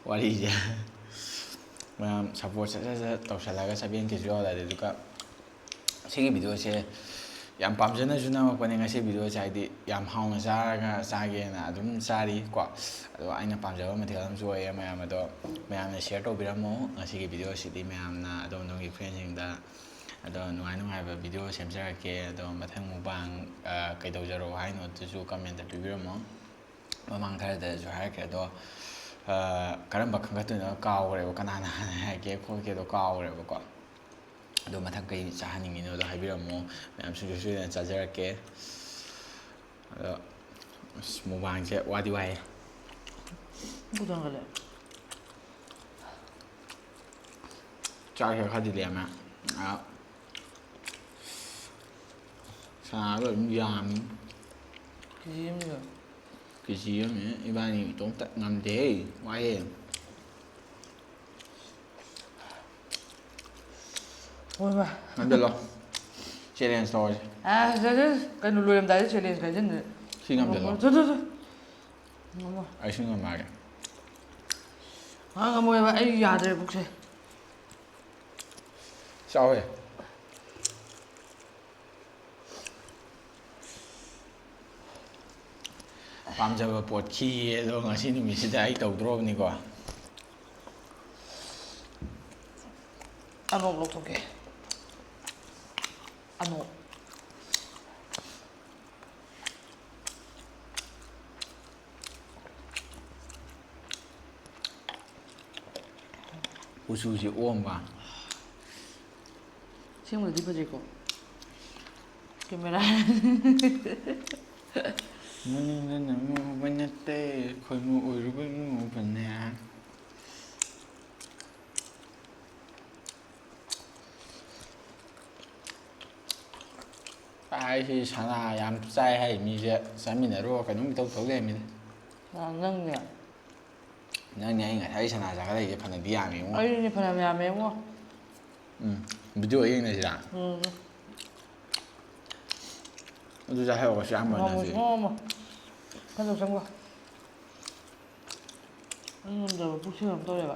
ꯋꯥꯔꯤꯁꯦ꯫ ꯃꯌꯥꯝ support ꯁꯠ ꯁꯠ ꯁꯠ ꯇꯧꯁꯜꯂꯒ seven K ꯁꯨ ꯌꯧꯍꯜꯂꯗꯤ꯫ ꯑꯗꯨꯒ ꯁꯤꯒꯤ video ꯁꯦ ꯌꯥꯝ ꯄꯥꯝꯖꯅꯁꯨ ꯅꯝꯃꯛꯄꯅꯦ ꯉꯁꯤ video ꯁꯦ, ꯍꯥꯏꯗꯤ ꯌꯥꯝ ꯍꯥꯎꯅ ꯆꯥꯔꯒ ꯆꯥꯒꯦꯅ ꯑꯗꯨꯝ ꯆꯥꯔꯤ ꯀꯣ꯫ ꯑꯗꯣ ꯑꯩꯅ ꯄꯥꯝꯖꯕ ꯃꯊꯦꯜ ꯑꯃꯁꯨ ꯑꯣꯏꯌꯦ꯫ ꯃꯌꯥꯝ ꯑꯗꯣ, ꯃꯌꯥꯝꯅ share ꯇꯧꯕꯤꯔꯝꯃꯣ ꯉꯁꯤꯒꯤ video ꯁꯤꯗꯤ꯫ ꯃꯌꯥꯝꯅ ꯑꯗꯣꯝ ꯑꯗꯣꯝꯒꯤ friend ꯁꯤꯡꯗ꯫ ꯑꯗꯣ ꯅꯨꯡꯉꯥꯏ ꯅꯨꯡꯉꯥꯏꯕ video ꯁꯦꯝꯖꯔꯛꯀꯦ꯫ ꯑꯗꯣ ꯃꯊꯪ mukbang, ꯑ, ꯀꯩꯗꯧꯖꯔꯛꯑꯣ ꯍꯥꯏꯅꯣ ꯑꯗꯨꯁꯨ comment ꯇ ꯄꯤꯕꯤꯔꯝꯃꯣ꯫ ꯃꯃꯥꯡ ꯈꯔꯗꯁꯨ ꯍꯥꯏꯔꯛꯈ꯭ꯔꯦ꯫ ꯑꯗꯣ, ꯑ, ꯀꯔꯝꯕ ꯈꯟꯒꯠꯇꯣꯏꯅꯣ ꯀꯥꯎꯈ꯭ꯔꯦꯕ, ꯀꯅꯥꯅ ꯍꯥꯟꯅ ꯍꯥꯏꯔꯛꯀꯦ ꯈꯣꯠꯀꯦꯗꯣ ꯀꯥꯎꯈ꯭ꯔꯦꯕꯀꯣ꯫ ꯑꯗꯣ ꯃꯊꯪ ꯀꯩ ꯆꯥꯍꯟꯅꯤꯡꯉꯤꯅꯣꯗꯣ ꯍꯥꯏꯕꯤꯔꯝꯃꯣ꯫ ꯃꯌꯥꯝ ꯁꯨꯡꯁꯣꯏ ꯁꯣꯏꯗꯅ ꯆꯥꯖꯔꯛꯀꯦ꯫ ꯑꯗꯣ ꯑꯁ, mukbang ꯁꯦ ꯋꯥꯗꯤ ꯋꯥꯏꯌꯦ꯫ ꯄꯨꯊꯥꯡꯒꯠꯂꯦ꯫ ꯆꯥꯛꯁꯦ ꯈꯔꯗꯤ ꯂꯦꯝꯃꯦ꯫ ꯑ, ꯁꯅꯥꯗꯣ ꯑꯗꯨꯝ ꯌꯥꯝꯃꯤ꯫ ꯀꯦ ꯖꯤ ꯑꯃꯅꯤꯗ꯫ ꯀꯦ ꯖꯤ ꯑꯃꯅꯤ꯫ ꯏꯕꯥꯅꯤ ꯏꯇꯣꯝꯇ ꯉꯝꯗꯦꯍꯦ, ꯋꯥꯏꯍꯦ꯫ ꯍꯣꯏ ꯕꯥ꯫ ꯉꯝꯗꯜꯂꯣ꯫ Challenge ꯇꯧꯔꯁꯤ꯫ ꯑꯁ, ꯑꯁ, ꯑꯁ, ꯀꯩꯅꯣ, ꯂꯣꯏꯔꯝꯗꯥꯏꯗ challenge ꯀꯥꯏꯁꯤꯟꯗꯅ꯫ ꯁꯤ ꯉꯝꯗꯜꯂꯣ꯫ ꯆꯣ, ꯆꯣ, ꯆꯣ꯫ ꯉꯝꯃꯣꯏ꯫ ꯑꯩꯁꯨ ꯉꯝꯃꯛꯑꯒꯦ꯫ ꯑ, ꯉꯝꯃꯣꯏꯕ, ꯑꯩ ꯌꯥꯗ꯭ꯔꯦ ꯄꯨꯛꯁꯦ꯫ ꯆꯥꯎꯋꯦ꯫ ꯄꯥꯝꯖꯕ ꯄꯣꯠ ꯈꯤꯌꯦ ꯑꯗꯣ ꯉꯁꯤ ꯅꯨꯃꯤꯠꯁꯤꯗ ꯑꯩ ꯇꯧꯗ꯭ꯔꯣꯕꯅꯤꯀꯣ꯫ ꯑꯅꯣꯛ ꯂꯧꯊꯣꯛꯀꯦ꯫ ꯑꯅꯣꯛ꯫ ꯀꯨꯆꯨꯁꯤ ꯑꯣꯝꯕ꯫ ꯑꯁꯦꯡꯕꯗꯗꯤ ꯐꯖꯩꯀꯣ꯫ Camera꯫ ꯃꯅꯨꯡꯗ ꯅꯝꯃꯨꯕ ꯅꯠꯇꯦ, ꯈꯣꯏꯃꯨ ꯑꯣꯏꯔꯨꯕ ꯃꯨꯕꯅꯦ꯫ ꯑꯩꯁꯤ ꯁꯅꯥ ꯌꯥꯝ ꯆꯥꯏ ꯍꯥꯏ ꯃꯤꯁꯦ ꯆꯥꯃꯤꯟꯅꯔꯨꯔ ꯀꯩꯅꯣꯝ ꯏꯇꯧ ꯇꯧ ꯂꯩꯔꯝꯃꯤꯗ꯫ ꯑ, ꯅꯪꯅꯦ? ꯅꯪꯅꯦ ꯑꯩ ꯉꯁꯥꯏ ꯁꯅꯥ ꯆꯥꯈꯠꯂꯛꯏꯁꯦ ꯐꯅꯗꯤ ꯌꯥꯝꯃꯦ ꯏꯕꯨꯡꯉꯣ꯫ ꯑꯩꯅꯦ ꯐꯅꯌꯥꯝ ꯌꯥꯝꯃꯦ ꯏꯕꯨꯡꯉꯣ꯫ ꯎꯝ, video ꯌꯦꯡꯅꯁꯤꯔꯥ? ꯎꯝ꯫ ꯑꯗꯨ ꯆꯥꯍꯧꯔꯒꯁꯨ ꯌꯥꯝ ꯉꯝꯃꯣꯏ, ꯃꯥꯟꯅꯁꯤ꯫ ꯉꯝꯃꯣꯏ꯫ ꯈꯔ ꯆꯪꯉꯣ꯫ ꯉꯝꯗꯕ ꯄꯨꯛꯁꯦ ꯀꯩꯅꯣꯝ ꯇꯧꯔꯦꯕ꯫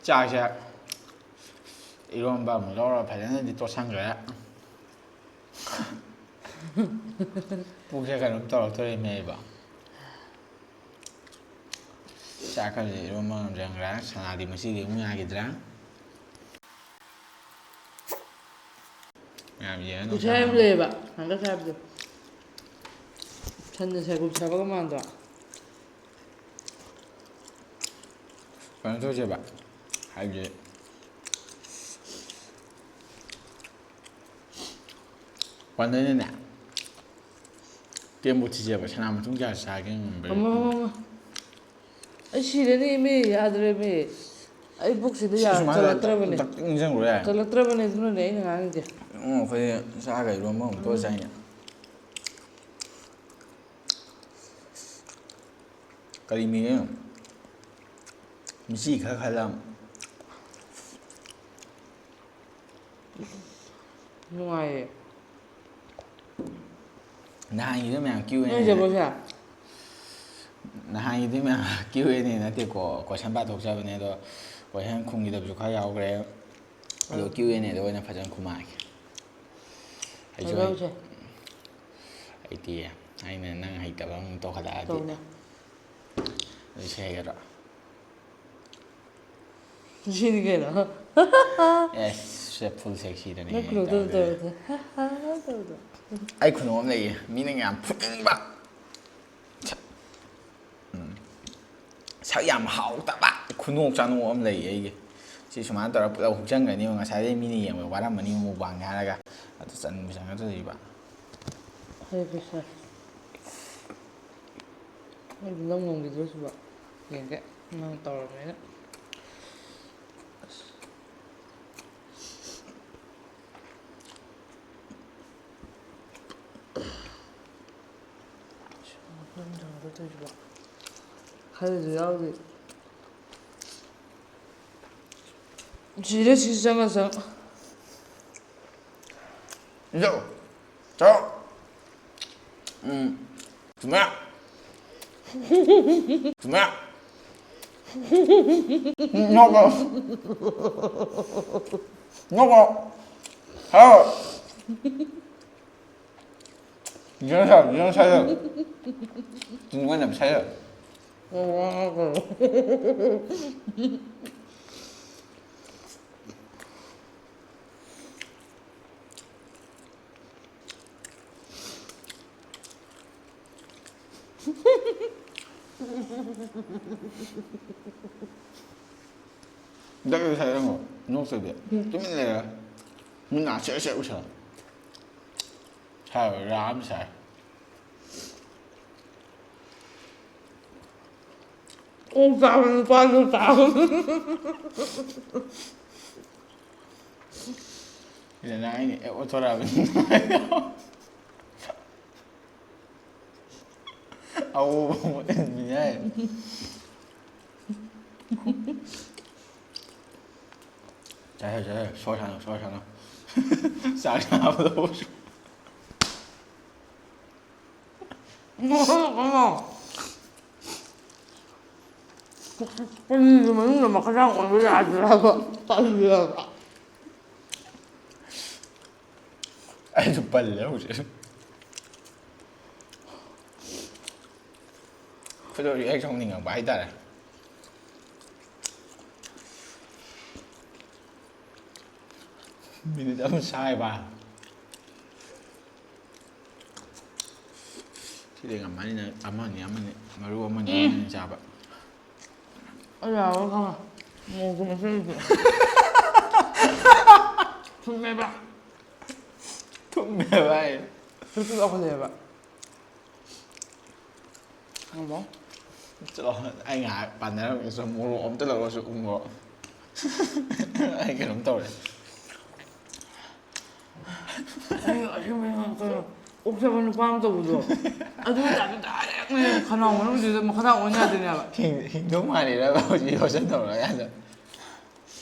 ꯆꯥꯛꯁꯦ ꯏꯔꯣꯝꯕ ꯑꯃꯨꯛ ꯂꯧꯔ ꯐꯖꯅꯗꯤ ꯇꯣꯠꯁꯟꯈ꯭ꯔꯦ꯫ ꯄꯨꯛꯁꯦ ꯀꯩꯅꯣꯝ ꯇꯧꯔꯛꯇꯣꯔꯤꯃꯦ ꯑꯩꯕꯣ꯫ ꯆꯥꯛ ꯈꯔꯁꯦ ꯏꯔꯣꯝꯕ ꯉꯝꯗ꯭ꯔꯦ꯫ ꯉꯔꯥꯡ ꯁꯅꯥꯗꯤ ꯃꯁꯤꯗꯤ ꯑꯃꯨꯛ ꯌꯥꯈꯤꯗ꯭ꯔꯥ? ꯃꯌꯥꯝ ꯌꯦꯡꯉ ꯄꯩꯁꯥ ꯌꯥꯝ ꯅꯣꯛꯁꯟꯅꯔꯣ꯫ ꯂꯩꯌꯦꯕ ꯍꯟꯗꯛ ꯍꯥꯏꯕꯗꯣ꯫ ꯁꯟꯅ ꯁꯥꯏꯀꯨꯞ ꯁꯥꯕꯒ ꯃꯥꯟꯗ꯭ꯔꯣ? ꯀꯩꯅꯣ ꯇꯧꯁꯦꯕ, ꯍꯥꯏꯗꯤ ꯄꯥꯟꯗꯣꯏꯅꯅꯦ꯫ ꯇꯦꯝꯕꯨ ꯊꯤꯖꯕ ꯁꯅꯥ ꯃꯇꯨꯝ ꯀꯌꯥ ꯆꯥꯒꯦ ꯉꯝꯕ꯭ꯔꯥ? ꯑꯃ, ꯑꯃ, ꯑꯃ꯫ ꯑꯩ ꯁꯤꯔꯅꯤ ꯃꯤ, ꯌꯥꯗ꯭ꯔꯦ ꯃꯤ꯫ ꯑꯩ ꯄꯨꯛꯁꯤꯗ ꯁꯤ ꯌꯥ-, ꯁꯨꯃꯥꯏꯅ ꯆꯜꯂꯛꯇ꯭ꯔꯕꯅꯦ꯫ ꯇꯛ ꯇꯛ ꯅꯤꯡꯁꯤꯡꯈ꯭ꯔꯦ꯫ ꯆꯜꯂꯛꯇ꯭ꯔꯕꯅꯦ, ꯑꯗꯨꯅꯅꯦ ꯑꯩꯅ ꯉꯥꯡꯉꯤꯁꯦ꯫ ꯎꯝ, ꯑꯩꯈꯣꯏ ꯆꯥꯒ ꯏꯔꯣꯟꯕ ꯑꯃꯨꯛ ꯇꯣꯠ ꯆꯥꯏꯅꯦ꯫ ꯀꯔꯤ ꯃꯤꯔꯦ? ꯃꯤꯆꯤ ꯈꯔ ꯈꯜꯂꯝ꯫ ꯅꯨꯡꯉꯥꯏꯌꯦ꯫ ꯅꯍꯥꯟꯒꯤꯗꯣ ꯃꯌꯥꯝ ꯀ꯭ꯌꯨ ꯑꯦꯟ ꯑꯦ꯫ ꯅꯣꯏ ꯖꯒꯣꯏꯁꯦ? ꯅꯍꯥꯟꯒꯤꯗꯤ ꯃꯌꯥꯝ ꯀ꯭ꯌꯨ ꯑꯦꯟ ꯑꯦ ꯅꯠꯇꯦꯀꯣ, ꯀꯣꯏꯁꯟ ꯄꯥꯊꯣꯛꯆꯕꯅꯦ꯫ ꯑꯗꯣ ꯀꯣꯏꯁꯟ ꯈꯨꯝꯈꯤꯗꯕꯁꯨ ꯈꯔ ꯌꯥꯎꯈ꯭ꯔꯦ꯫ ꯑꯗꯣ ꯀ꯭ꯌꯨ ꯑꯦꯟ ꯑꯦꯗ ꯑꯣꯏꯅ ꯐꯖꯅ ꯈꯨꯝꯃꯛꯑꯒꯦ꯫ ꯑꯩꯁꯨ ꯍꯩ-, ꯍꯩꯇꯤꯌꯦ꯫ ꯑꯩꯅ ꯅꯪ ꯍꯩꯇꯕ ꯑꯃꯨꯛ ꯇꯧꯈꯠꯂꯛꯑꯗꯤ꯫ ꯇꯧꯅꯦ꯫ ꯑꯗꯨ ꯁꯤ ꯍꯩꯒꯗ꯭ꯔꯣ? ꯁꯤꯅꯤ ꯀꯩꯅꯣ꯫ ꯑꯦꯁ, ꯁꯦ full sexyꯗꯅꯦ ꯅꯪ ꯈꯨꯅꯣꯛꯇꯣ ꯇꯧꯗꯣꯏꯁꯦ꯫ ꯇꯧꯔꯗꯤ꯫ ꯇꯧꯗꯣ꯫ ꯑꯩ ꯈꯨꯅꯣꯛ ꯑꯃ ꯂꯩꯌꯦ, ꯃꯤꯅ ꯌꯥꯝ ꯐꯨꯅꯤꯡꯕ꯫ ꯎꯝ꯫ ꯁꯛ ꯌꯥꯝ ꯍꯥꯎꯇꯕ ꯈꯨꯅꯣꯛ ꯆꯥꯅꯣꯛ ꯑꯃ ꯂꯩꯌꯦ ꯑꯩꯒꯤ꯫ ꯁꯤ ꯁꯨꯃꯥꯏꯅ ꯇꯧꯔꯒ ꯄꯨꯂꯞ ꯍꯨꯛꯆꯟꯒꯅꯤꯕ, ꯉꯁꯥꯏꯗꯩ ꯃꯤꯅ ꯌꯦꯡꯕꯗ ꯋꯥꯔꯝꯃꯅꯤ mukbangꯅꯦ ꯍꯥꯏꯔꯒ꯫ ꯑꯗꯨ ꯆꯟꯕꯨ ꯆꯟꯒꯗꯣꯔꯤꯕ꯫ ꯍꯔꯦ ꯀ꯭ꯔꯤꯁꯅ꯫ ꯑꯩꯗꯤ ꯅꯪ ꯉꯝꯈꯤꯗꯣꯏꯁꯤꯕꯣ꯫ ꯌꯦꯡꯒꯦ꯫ ꯅꯪ ꯇꯧꯔꯕꯅꯤꯅ꯫ ꯑꯁ꯫ ꯅꯪ ꯇꯧꯔꯒ ꯇꯧꯔꯤꯁꯤꯕꯣ꯫ ꯈꯔꯁꯨ ꯌꯥꯎꯔꯤ꯫ ꯁꯤꯗ ꯁꯤ ꯆꯪꯉ ꯆꯪꯉ꯫ ꯏꯟꯖꯧ꯫ ꯆꯥꯎ꯫ ꯎꯝ꯫ ꯊꯨꯝꯃꯦ꯫ ꯊꯨꯝꯃꯦ꯫ ꯅꯣꯛꯑꯣ꯫ ꯅꯣꯛꯑꯣ꯫ ꯍꯥꯎ꯫ ꯌꯦꯡꯉꯣ ꯁꯥꯏ, ꯌꯦꯡꯉꯣ ꯁꯥꯏ꯫ ꯆꯤꯟ ꯑꯣꯏꯅ ꯁꯥꯏ꯫ ꯗꯛ ꯁꯥꯏ ꯌꯦꯡꯉꯣ, ꯅꯣꯛꯇꯕꯤ꯫ ꯇꯨꯃꯤꯟ ꯂꯩꯔ꯫ ꯃꯤꯠ ꯅꯥ ꯁꯦꯠ ꯁꯦꯠ ꯎꯏꯁꯜꯂꯣ꯫ ꯁꯥꯏ, ꯔꯥ ꯑꯃ ꯁꯥꯏ꯫ ꯑꯣꯛ ꯆꯥꯕ ꯅꯨꯄꯥꯁꯨ ꯆꯥꯕ꯫ ꯁꯤꯗ ꯅꯪ ꯑꯩꯅ ꯑꯦ ꯑꯣꯊꯣꯔꯛꯑꯕꯅꯤ꯫ ꯑꯋꯣ꯫ ꯌꯥꯏ꯫ ꯆꯥꯏ, ꯆꯥꯏ, ꯁꯣꯔ ꯁꯥꯟꯅꯧ, ꯁꯣꯔ ꯁꯥꯟꯅꯧ꯫ ꯆꯥꯛ ꯆꯥꯕꯗ ꯀꯩꯅꯣ? ꯄꯨꯈ꯭ꯔꯤꯒꯤ ꯃꯅꯨꯡꯗ ꯃꯈꯥꯗꯥꯡ ꯑꯣꯟꯕ ꯌꯥꯗ꯭ꯔꯕ? ꯇꯜꯂꯦꯕ꯫ ꯑꯩꯁꯨ ꯄꯜꯂꯦ ꯍꯧꯖꯤꯛ꯫ ꯈꯣꯏꯗꯧ ꯍꯦꯛ ꯁꯥꯎꯅꯤꯡꯉꯛꯄ ꯍꯥꯏꯇꯥꯔꯦ꯫ ꯃꯤꯅꯤꯠ ꯑꯃ ꯁꯥꯏꯕ꯫ ꯁꯤꯗꯤ ꯉꯝꯃꯅꯤ ꯅꯪ꯫ ꯑꯃꯅꯤ, ꯑꯃꯅꯤ꯫ ꯃꯔꯨ ꯑꯃꯅꯤ, ꯑꯦ꯫ ꯑꯃꯅꯤ ꯆꯥꯕ꯫ ꯑꯩ ꯌꯥꯔꯣꯏ ꯈꯪꯉꯦ꯫ ꯃꯣꯔꯣꯛꯁꯨ ꯃꯆꯦꯠ ꯃꯆꯦꯠ꯫ ꯊꯨꯝꯃꯦꯕ꯫ ꯊꯨꯝꯃꯦꯕ ꯍꯥꯏ꯫ ꯊꯨꯝꯁꯨ ꯂꯧꯈꯠꯂꯛꯑꯦꯕ꯫ ꯈꯪꯕ꯭ꯔꯣ? ꯆꯠꯂꯣ, ꯑꯩ ꯉꯥꯏꯍꯥꯛ ꯄꯥꯟꯅꯔꯝꯒꯦ꯫ ꯁꯨꯝ ꯃꯣꯔꯣꯛ ꯑꯝꯇ ꯂꯧꯔꯁꯨ ꯎꯪꯉꯣ꯫ ꯑꯩ ꯀꯩꯅꯣꯝ ꯇꯧꯔꯦ꯫ ꯑꯩ ꯑꯁꯦꯡꯕꯩ ꯉꯥꯛꯇ ꯑꯣꯛꯆꯕ ꯅꯨꯄꯥ ꯑꯃ ꯇꯧꯕꯗꯣ꯫ ꯑꯗꯨ ꯇꯥꯏꯞꯇ ꯗꯥꯏꯔꯦꯛꯅꯦ ꯈꯅꯥꯎ ꯃꯅꯨꯡꯁꯤꯗ ꯃꯈꯥꯗꯥꯡ ꯑꯣꯟ ꯌꯥꯗꯣꯏꯅꯦꯕ꯫ ꯍꯤꯡ-, ꯍꯤꯡꯗꯧ ꯃꯥꯜꯂꯤꯔꯕ ꯍꯧꯖꯤꯛ ꯌꯣꯠꯁꯟ ꯇꯧꯔꯒ ꯑꯗ?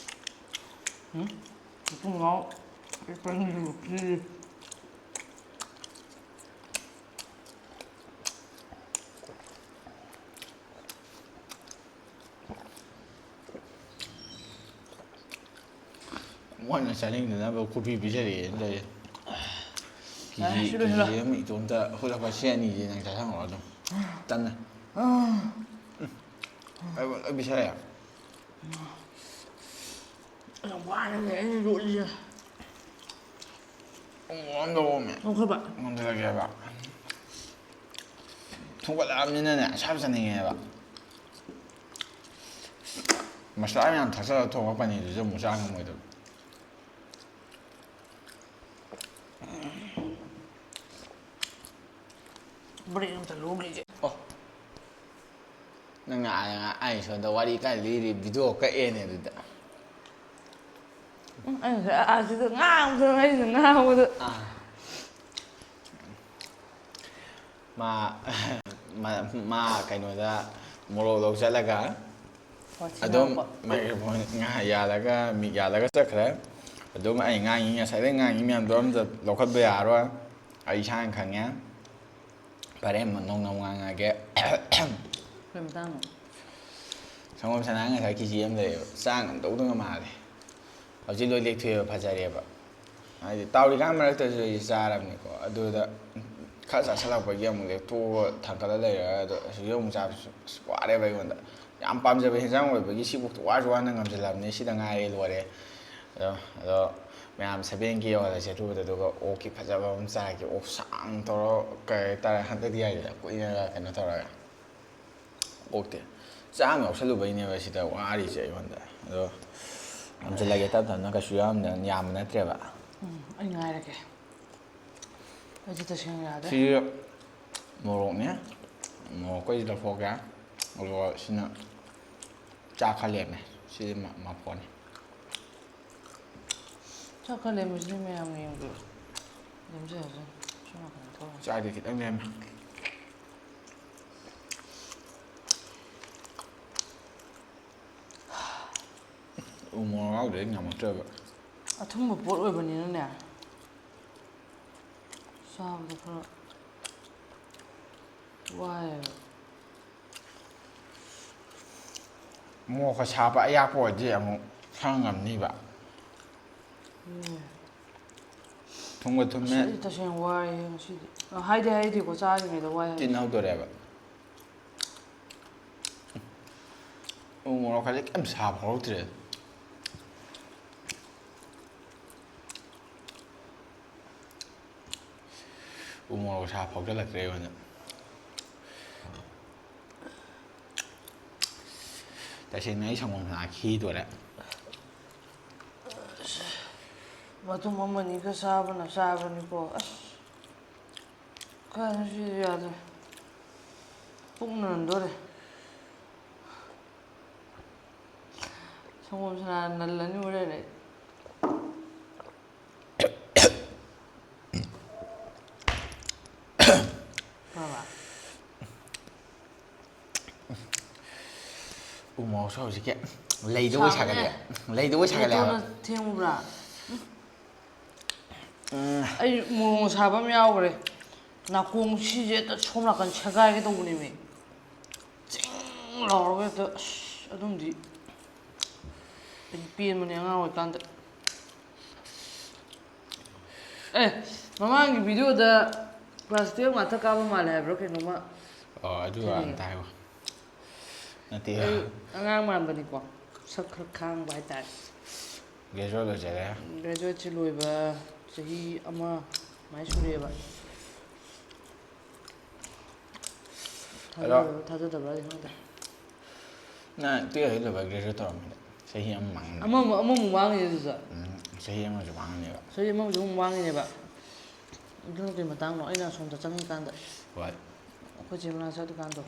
ꯎꯝ? ꯏꯆꯤꯟ ꯏꯅꯥꯎ ꯄꯤꯛꯄꯅꯤꯁꯨ ꯄꯤꯔꯤ꯫ ꯃꯣꯏꯅ ꯆꯥꯅꯤꯡꯗꯅꯕ ꯈꯨꯄꯤ ꯄꯤꯖꯔꯛꯑꯦꯅ ꯇꯧꯔꯤꯁꯦ꯫ ꯀꯦ ꯖꯤ, ꯌꯥꯔꯦ, ꯁꯤ ꯂꯣꯏꯁꯤꯜꯂꯣ꯫ ꯀꯦ ꯖꯤ ꯑꯃ ꯏꯇꯣꯝꯇ ꯍꯨꯠꯂꯛꯄ ꯁꯤ ꯑꯅꯤꯁꯦ ꯅꯪ ꯆꯥꯁꯤꯟꯈ꯭ꯔꯣ ꯑꯗꯨꯝ꯫ ꯇꯟꯅ꯫ ꯑꯩ ꯂꯣꯏ ꯄꯤꯖꯔꯦ꯫ ꯌꯥꯝ ꯋꯥꯅꯅꯦ ꯑꯩꯅ ꯌꯣꯠꯂꯤꯁꯦ꯫ ꯑꯣ, ꯑꯝꯗ ꯑꯣꯝꯃꯦ꯫ ꯑꯣ, ꯈꯣꯏꯕ꯫ ꯉꯝꯗꯔꯒꯦꯕ꯫ ꯊꯣꯡꯒꯠꯂꯛꯑꯕꯅꯤꯅꯅꯦ, ꯁꯥꯕ ꯆꯥꯅꯤꯡꯉꯦꯕ꯫ ꯃꯁꯂꯥ ꯃꯌꯥꯝ ꯊꯥꯛꯆꯜꯂꯒ ꯊꯣꯡꯕ ꯄꯅꯤꯔꯗꯨꯁꯨ ꯑꯃꯨꯛ ꯆꯥ ꯉꯝꯃꯣꯏꯗꯕ꯫ ꯕ꯭ꯔꯦꯛ ꯑꯝꯇ ꯂꯧꯈꯤꯒꯦ꯫ ꯑꯣ꯫ ꯅꯪꯅ ꯑꯥ, ꯑꯥ, ꯑꯩ ꯁꯣꯝꯗ ꯋꯥꯔꯤ ꯀꯥꯏ ꯂꯤꯔꯤ, ꯚꯤꯗꯤꯑꯣ ꯀꯛꯑꯦꯅꯦ ꯑꯗꯨꯗ꯫ ꯎꯝ, ꯑꯩꯅ ꯉꯁꯥꯏ ꯑꯥ, ꯁꯤꯗ ꯉꯥꯡꯕꯗ, ꯑꯩꯅ ꯉꯥꯡꯕꯗ꯫ ꯑꯥ꯫ ꯃꯥ, ꯃꯥ, ꯃꯥ ꯀꯩꯅꯣꯗ ꯃꯣꯔꯣꯛ ꯂꯧ ꯆꯠꯂꯒ ꯋꯥꯊꯤ ꯑꯗꯨꯝ ꯉꯥꯡꯕ꯫ ꯃꯥꯏꯀ꯭ꯔꯣꯐꯣꯟ ꯉꯥ-, ꯌꯥꯜꯂꯒ, ꯃꯤꯛ ꯌꯥꯜꯂꯒ ꯆꯠꯈ꯭ꯔꯦ꯫ ꯑꯗꯨꯝ ꯑꯩ ꯉꯥꯡꯉꯤ, ꯉꯁꯥꯏꯗꯩ ꯉꯥꯡꯉꯤ ꯃꯌꯥꯝꯗꯣ ꯑꯝꯇ ꯂꯧꯈꯠꯄ ꯌꯥꯔꯣꯏ꯫ ꯑꯩ ꯏꯁꯥꯅ ꯈꯪꯉꯦ꯫ ꯐꯔꯦ, ꯅꯧꯅ ꯑꯃꯨꯛ ꯉꯥꯡꯉꯛꯑꯒꯦ꯫ ꯀꯩ ꯃꯇꯥꯡꯅꯣ? ꯁꯪꯒꯣꯝ ꯁꯅꯥ ꯉꯁꯥꯏ ꯀꯦ ꯖꯤ ꯑꯃ ꯂꯩꯌꯦꯕ꯫ ꯆꯥ ꯉꯝꯗꯧꯗꯒ ꯃꯥꯜꯂꯦ꯫ ꯍꯧꯖꯤꯛ ꯂꯣꯏ ꯂꯦꯛꯊꯣꯛꯑꯦꯕ, ꯐꯖꯔꯦꯕ꯫ ꯍꯥꯏꯗꯤ ꯇꯥꯎꯔꯤꯀꯥꯟ ꯃꯔꯛꯇꯁꯨ ꯑꯩꯁꯦ ꯆꯥꯔꯕꯅꯤꯀꯣ꯫ ꯑꯗꯨꯗ ꯈꯔ ꯆꯥꯁꯤꯜꯂꯛꯄꯒꯤ ꯑꯃꯨꯛ ꯂꯦꯛꯊꯣꯛꯑꯒ ꯊꯥꯡꯒꯠꯂ ꯂꯩꯔꯦ꯫ ꯑꯗꯣ ꯍꯧꯖꯤꯛ ꯑꯃꯨꯛ ꯆꯥꯕꯁꯨ ꯑꯁ ꯋꯥꯔꯦꯕ ꯑꯩꯉꯣꯟꯗ꯫ ꯌꯥꯝ ꯄꯥꯝꯖꯕ ꯍꯦꯟꯖꯥꯡ ꯑꯣꯏꯕꯒꯤ ꯁꯤꯐꯥꯎ ꯋꯥꯔꯁꯨ ꯋꯥꯅ ꯉꯝꯁꯤꯜꯂꯕꯅꯤ꯫ ꯁꯤꯗ ꯉꯥꯏꯔꯦ ꯂꯣꯏꯔꯦ꯫ ꯑꯗꯣ, ꯑꯗꯣ ꯃꯌꯥꯝ ꯁꯚꯦꯟ ꯀꯦ ꯌꯧꯍꯜꯂꯁꯦ ꯑꯊꯨꯕꯗ, ꯑꯗꯨꯒ ꯑꯣꯛꯀꯤ ꯐꯖꯕ ꯑꯃ ꯆꯥꯔꯒꯦ꯫ ꯑꯣꯛ ꯁꯥꯡ ꯇꯧꯔ ꯀꯩ ꯍꯥꯏꯇꯥꯔꯦ, ꯍꯟꯗꯛꯇꯤ ꯌꯥꯏꯗꯅ ꯀꯨꯏꯅꯒ ꯀꯩꯅꯣ ꯇꯧꯔꯒ꯫ ꯑꯣꯛꯇꯤ ꯆꯥꯝꯃ ꯌꯥꯎꯁꯜꯂꯨꯕꯩꯅꯦꯕ ꯁꯤꯗ ꯋꯥꯔꯤꯁꯦ ꯑꯩꯉꯣꯟꯗ꯫ ꯑꯗꯣ ꯉꯝꯁꯤꯜꯂꯒꯦ ꯇꯞ ꯇꯞꯅ, ꯀꯩꯁꯨ ꯌꯥꯝꯅ ꯌꯥꯝꯕ ꯅꯠꯇ꯭ꯔꯦꯕ꯫ ꯎꯝ, ꯑꯩ ꯉꯥꯏꯔꯒꯦ꯫ ꯑꯩꯁꯦ ꯇꯁꯦꯡꯅ ꯌꯥꯗ꯭ꯔꯦ꯫ ꯁꯤ ꯃꯣꯔꯣꯛꯅꯦ, ꯃꯣꯔꯣꯛ ꯑꯩꯈꯣꯏꯁꯤ ꯂꯧꯊꯣꯛꯀꯦ꯫ ꯑꯗꯨꯒ ꯁꯤꯅ ꯆꯥꯛ ꯈꯔ ꯂꯦꯝꯃꯦ꯫ ꯁꯤꯗꯤ ꯃ-, ꯃꯐꯣꯟꯅꯤ꯫ ꯆꯥꯛ ꯈꯔ ꯂꯦꯝꯕꯁꯤꯗꯤ ꯃꯌꯥꯝꯅ ꯌꯦꯡꯕꯤꯌꯨ꯫ ꯂꯦꯝꯖꯔꯁꯅꯨ꯫ ꯁꯣꯝ ꯅꯥꯀꯟꯗ ꯊꯣꯛꯑꯣ꯫ ꯆꯥꯛꯇꯤ ꯈꯤꯇꯪ ꯂꯦꯝꯃꯦ꯫ ꯎ ꯃꯣꯔꯣꯛ ꯌꯥꯎꯗ꯭ꯔꯗꯤ ꯉꯝꯃꯛꯇ꯭ꯔꯦꯕ꯫ ꯑꯊꯨꯝꯕ ꯄꯣꯠ ꯑꯣꯏꯕꯅꯤꯅꯅꯦ, ꯆꯥꯕꯗ ꯈꯔ ꯋꯥꯏꯌꯦꯕ꯫ ꯃꯣꯔꯣꯛꯀ ꯁꯥꯕ ꯑꯌꯥꯛꯄ ꯑꯣꯏꯗꯤ ꯑꯃꯨꯛ ꯈꯔ ꯉꯝꯅꯤꯕ꯫ ꯎꯝ꯫ ꯊꯨꯝꯒ ꯊꯨꯝꯃꯦ꯫ ꯑꯁ, ꯑꯩ ꯇꯁꯦꯡꯅ ꯋꯥꯏꯌꯦ ꯉꯁꯤꯗꯤ꯫ ꯑ, ꯍꯥꯏꯗꯤ ꯍꯥꯏꯗꯦꯀꯣ, ꯆꯥꯔꯤꯉꯩꯗ ꯋꯥꯏ ꯍꯥꯏꯕ꯫ ꯇꯤꯟ ꯍꯧꯗꯣꯔꯦꯕ꯫ ꯎ ꯃꯣꯔꯣꯛ ꯈꯖꯤꯛ ꯌꯥꯝ ꯁꯥꯕ ꯐꯥꯎꯔꯛꯇ꯭ꯔꯦ꯫ ꯎ ꯃꯣꯔꯣꯛ ꯁꯥ ꯐꯥꯎꯖꯜꯂꯛꯇ꯭ꯔꯦ ꯑꯩꯉꯣꯟꯗ꯫ ꯇꯁꯦꯡꯅ ꯑꯩ ꯁꯪꯒꯣꯝ ꯁꯅꯥ ꯈꯤꯗꯣꯔꯦ꯫ ꯃꯇꯨꯝ ꯑꯃꯅꯤ ꯈꯔ ꯆꯥꯕꯅ ꯆꯥꯕꯅꯤꯀꯣ꯫ ꯑꯁ, ꯀꯥꯏꯗꯩꯅꯣ ꯁꯤꯗꯤ ꯌꯥꯗ꯭ꯔꯦ꯫ ꯄꯨꯛ ꯅꯟꯗꯣꯔꯦ꯫ ꯁꯪꯒꯣꯝ ꯁꯅꯥ ꯅꯜꯂꯅꯤ ꯍꯣꯔꯦꯟ ꯑꯩ꯫ ꯐꯕ꯫ ꯎ ꯃꯣꯔꯣꯛꯁꯨ ꯍꯧꯖꯤꯛꯀꯤ ꯂꯩꯗꯨꯕꯨ ꯁꯥꯒꯠꯂꯦ꯫ ꯁꯥꯕꯅꯦ꯫ ꯂꯩꯗꯨꯕꯨ ꯁꯥꯒꯠꯂꯦ ꯍꯥꯏꯕ꯫ ꯅꯦꯇꯣꯟꯅ ꯊꯦꯡꯉꯨꯕ꯭ꯔꯥ? ꯎꯝ꯫ ꯑꯩ ꯃꯣꯔꯣꯛ ꯁꯥꯕ ꯑꯃ ꯌꯥꯎꯈ꯭ꯔꯦ꯫ ꯅꯥꯀꯣꯡ ꯁꯤꯁꯦ ꯍꯦꯛꯇ ꯁꯣꯝ ꯅꯥꯀꯟ ꯁꯦꯒꯥꯏꯒꯦ ꯇꯧꯕꯅꯦꯃꯤ꯫ ꯆꯤꯡ ꯂꯥꯎꯔꯒ ꯍꯦꯛꯇ, ꯑꯁ, ꯑꯗꯨꯝꯗꯤ ꯑꯩ ꯄꯦꯟꯕꯅꯦ ꯑꯉꯥꯡ ꯑꯣꯏꯔꯤꯀꯥꯟꯗ꯫ ꯑꯦ, ꯃꯃꯥꯡꯒꯤ video ꯗ class twelve ꯉꯥꯛꯇ ꯀꯥꯕ ꯃꯥꯜꯂꯦ ꯍꯥꯏꯕ꯭ꯔꯥ ꯀꯩꯅꯣꯝꯃ ꯑꯣ, ꯑꯗꯨ ꯊꯦꯡꯅꯩꯌꯦ꯫ ꯑꯝꯇ ꯍꯥꯏꯌꯣ꯫ ꯅꯠꯇꯦ꯫ ꯑꯩ ꯑꯉꯥꯡ ꯃꯥꯟꯕꯅꯤꯀꯣ, ꯁꯛ ꯈꯔ ꯈꯥꯡꯕ ꯍꯥꯏꯇꯥꯔꯦ꯫ Graduate ꯂꯣꯏꯖꯔꯦ꯫ Graduate ꯁꯤ ꯂꯣꯏꯕ ꯆꯍꯤ ꯑꯃ ꯃꯥꯏ ꯁꯨꯔꯦꯕ꯫ ꯑꯗꯣ ꯊꯥꯖꯗꯕ꯭ꯔꯥ, ꯊꯥꯖꯗꯕ꯭ꯔꯥꯗꯤ ꯈꯪꯗꯦ꯫ ꯅꯪ twelve ꯍꯦꯛ ꯂꯣꯏꯕ graduate ꯇꯧꯔꯝꯃꯤꯗ ꯆꯍꯤ ꯑꯃ ꯃꯥꯡꯉꯦ꯫ ꯑꯃꯃꯨꯛ, ꯑꯃꯃꯨꯛ ꯃꯥꯡꯉꯤꯅꯦ ꯑꯗꯨꯁꯨ꯫ ꯎꯝ, ꯆꯍꯤ ꯑꯃꯁꯨ ꯃꯥꯡꯉꯅꯦꯕ꯫ ꯆꯍꯤ ꯑꯃꯃꯨꯛꯁꯨ ꯑꯃꯨꯛ ꯃꯥꯡꯉꯤꯅꯦꯕ꯫ ꯑꯗꯨꯅ ꯀꯩ ꯃꯇꯥꯡꯅꯣ? ꯑꯩꯅ ꯑꯁꯣꯝꯗ ꯆꯪꯉꯤꯀꯥꯟꯗ꯫ ꯍꯣꯏ꯫ ꯑꯩꯈꯣꯏ ꯆꯦ ꯃꯅꯥꯛ ꯆꯠꯂꯤꯀꯥꯟꯗꯣ꯫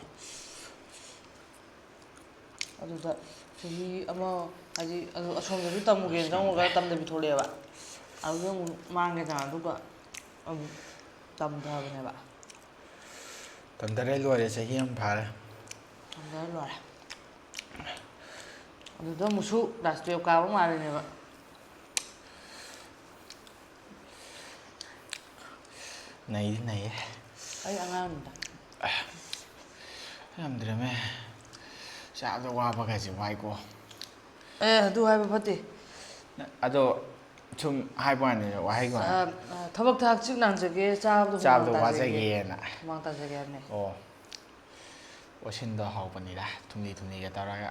ꯑꯗꯨꯗ ꯆꯍꯤ ꯑꯃ, ꯍꯥꯏꯗꯤ, ꯑꯗꯨ ꯑꯁꯣꯝꯗꯁꯨ ꯇꯝꯃꯨꯒꯦꯅ ꯆꯪꯉꯨꯔꯒ ꯇꯝꯗꯕꯤ ꯊꯣꯛꯂꯛꯑꯦꯕ꯫ ꯑꯗꯨꯗ ꯑꯃꯨꯛ ꯃꯥꯡꯉꯦꯗꯅ, ꯑꯗꯨꯒ ꯑꯃꯨꯛ ꯇꯝꯊꯕꯅꯦꯕ꯫ ꯇꯝꯊꯔꯦ, ꯂꯣꯏꯔꯦ, ꯆꯍꯤ ꯑꯃ ꯐꯥꯔꯦ꯫ ꯇꯝꯊꯔꯦ, ꯂꯣꯏꯔꯦ꯫ ꯑꯗꯨꯗ ꯑꯃꯨꯛꯁꯨ ꯀ꯭ꯂꯥꯁ ꯇꯨꯌꯦꯜꯞ ꯀꯥꯕ ꯃꯥꯜꯂꯤꯅꯦꯕ꯫ ꯅꯩꯗꯤ ꯅꯩꯌꯦ꯫ ꯑꯩ ꯑꯉꯥꯡꯅꯤꯗ꯫ ꯌꯥꯝꯗ꯭ꯔꯦꯃꯦ꯫ ꯆꯥꯕꯗ ꯋꯥꯕꯒꯁꯦ ꯋꯥꯏꯀꯣ꯫ ꯑꯦ, ꯑꯗꯨ ꯍꯥꯏꯕ ꯐꯠꯇꯦ꯫ ꯑꯗꯣ ꯁꯨꯝ ꯍꯥꯏꯕ ꯋꯥꯅꯤ, ꯋꯥꯍꯩꯒꯤ ꯋꯥꯅꯤ꯫ ꯑ, ꯑ, ꯊꯕꯛꯇ ꯍꯛꯆꯤꯠ ꯂꯥꯡꯖꯒꯦ, ꯆꯥꯕꯗ ꯍꯨꯃꯥꯡ ꯆꯥꯕꯗ ꯇꯥꯖꯒꯦ꯫ ꯋꯥꯖꯒꯦꯅ꯫ ꯍꯨꯃꯥꯡ ꯇꯥꯖꯒꯦ ꯍꯥꯏꯕꯅꯦ꯫ ꯑꯣ, ꯑꯣꯁꯤꯟꯗꯣ ꯍꯥꯎꯕꯅꯤꯗ, ꯊꯨꯝꯂꯤ ꯊꯨꯝꯂꯤꯒ ꯇꯧꯔꯒ꯫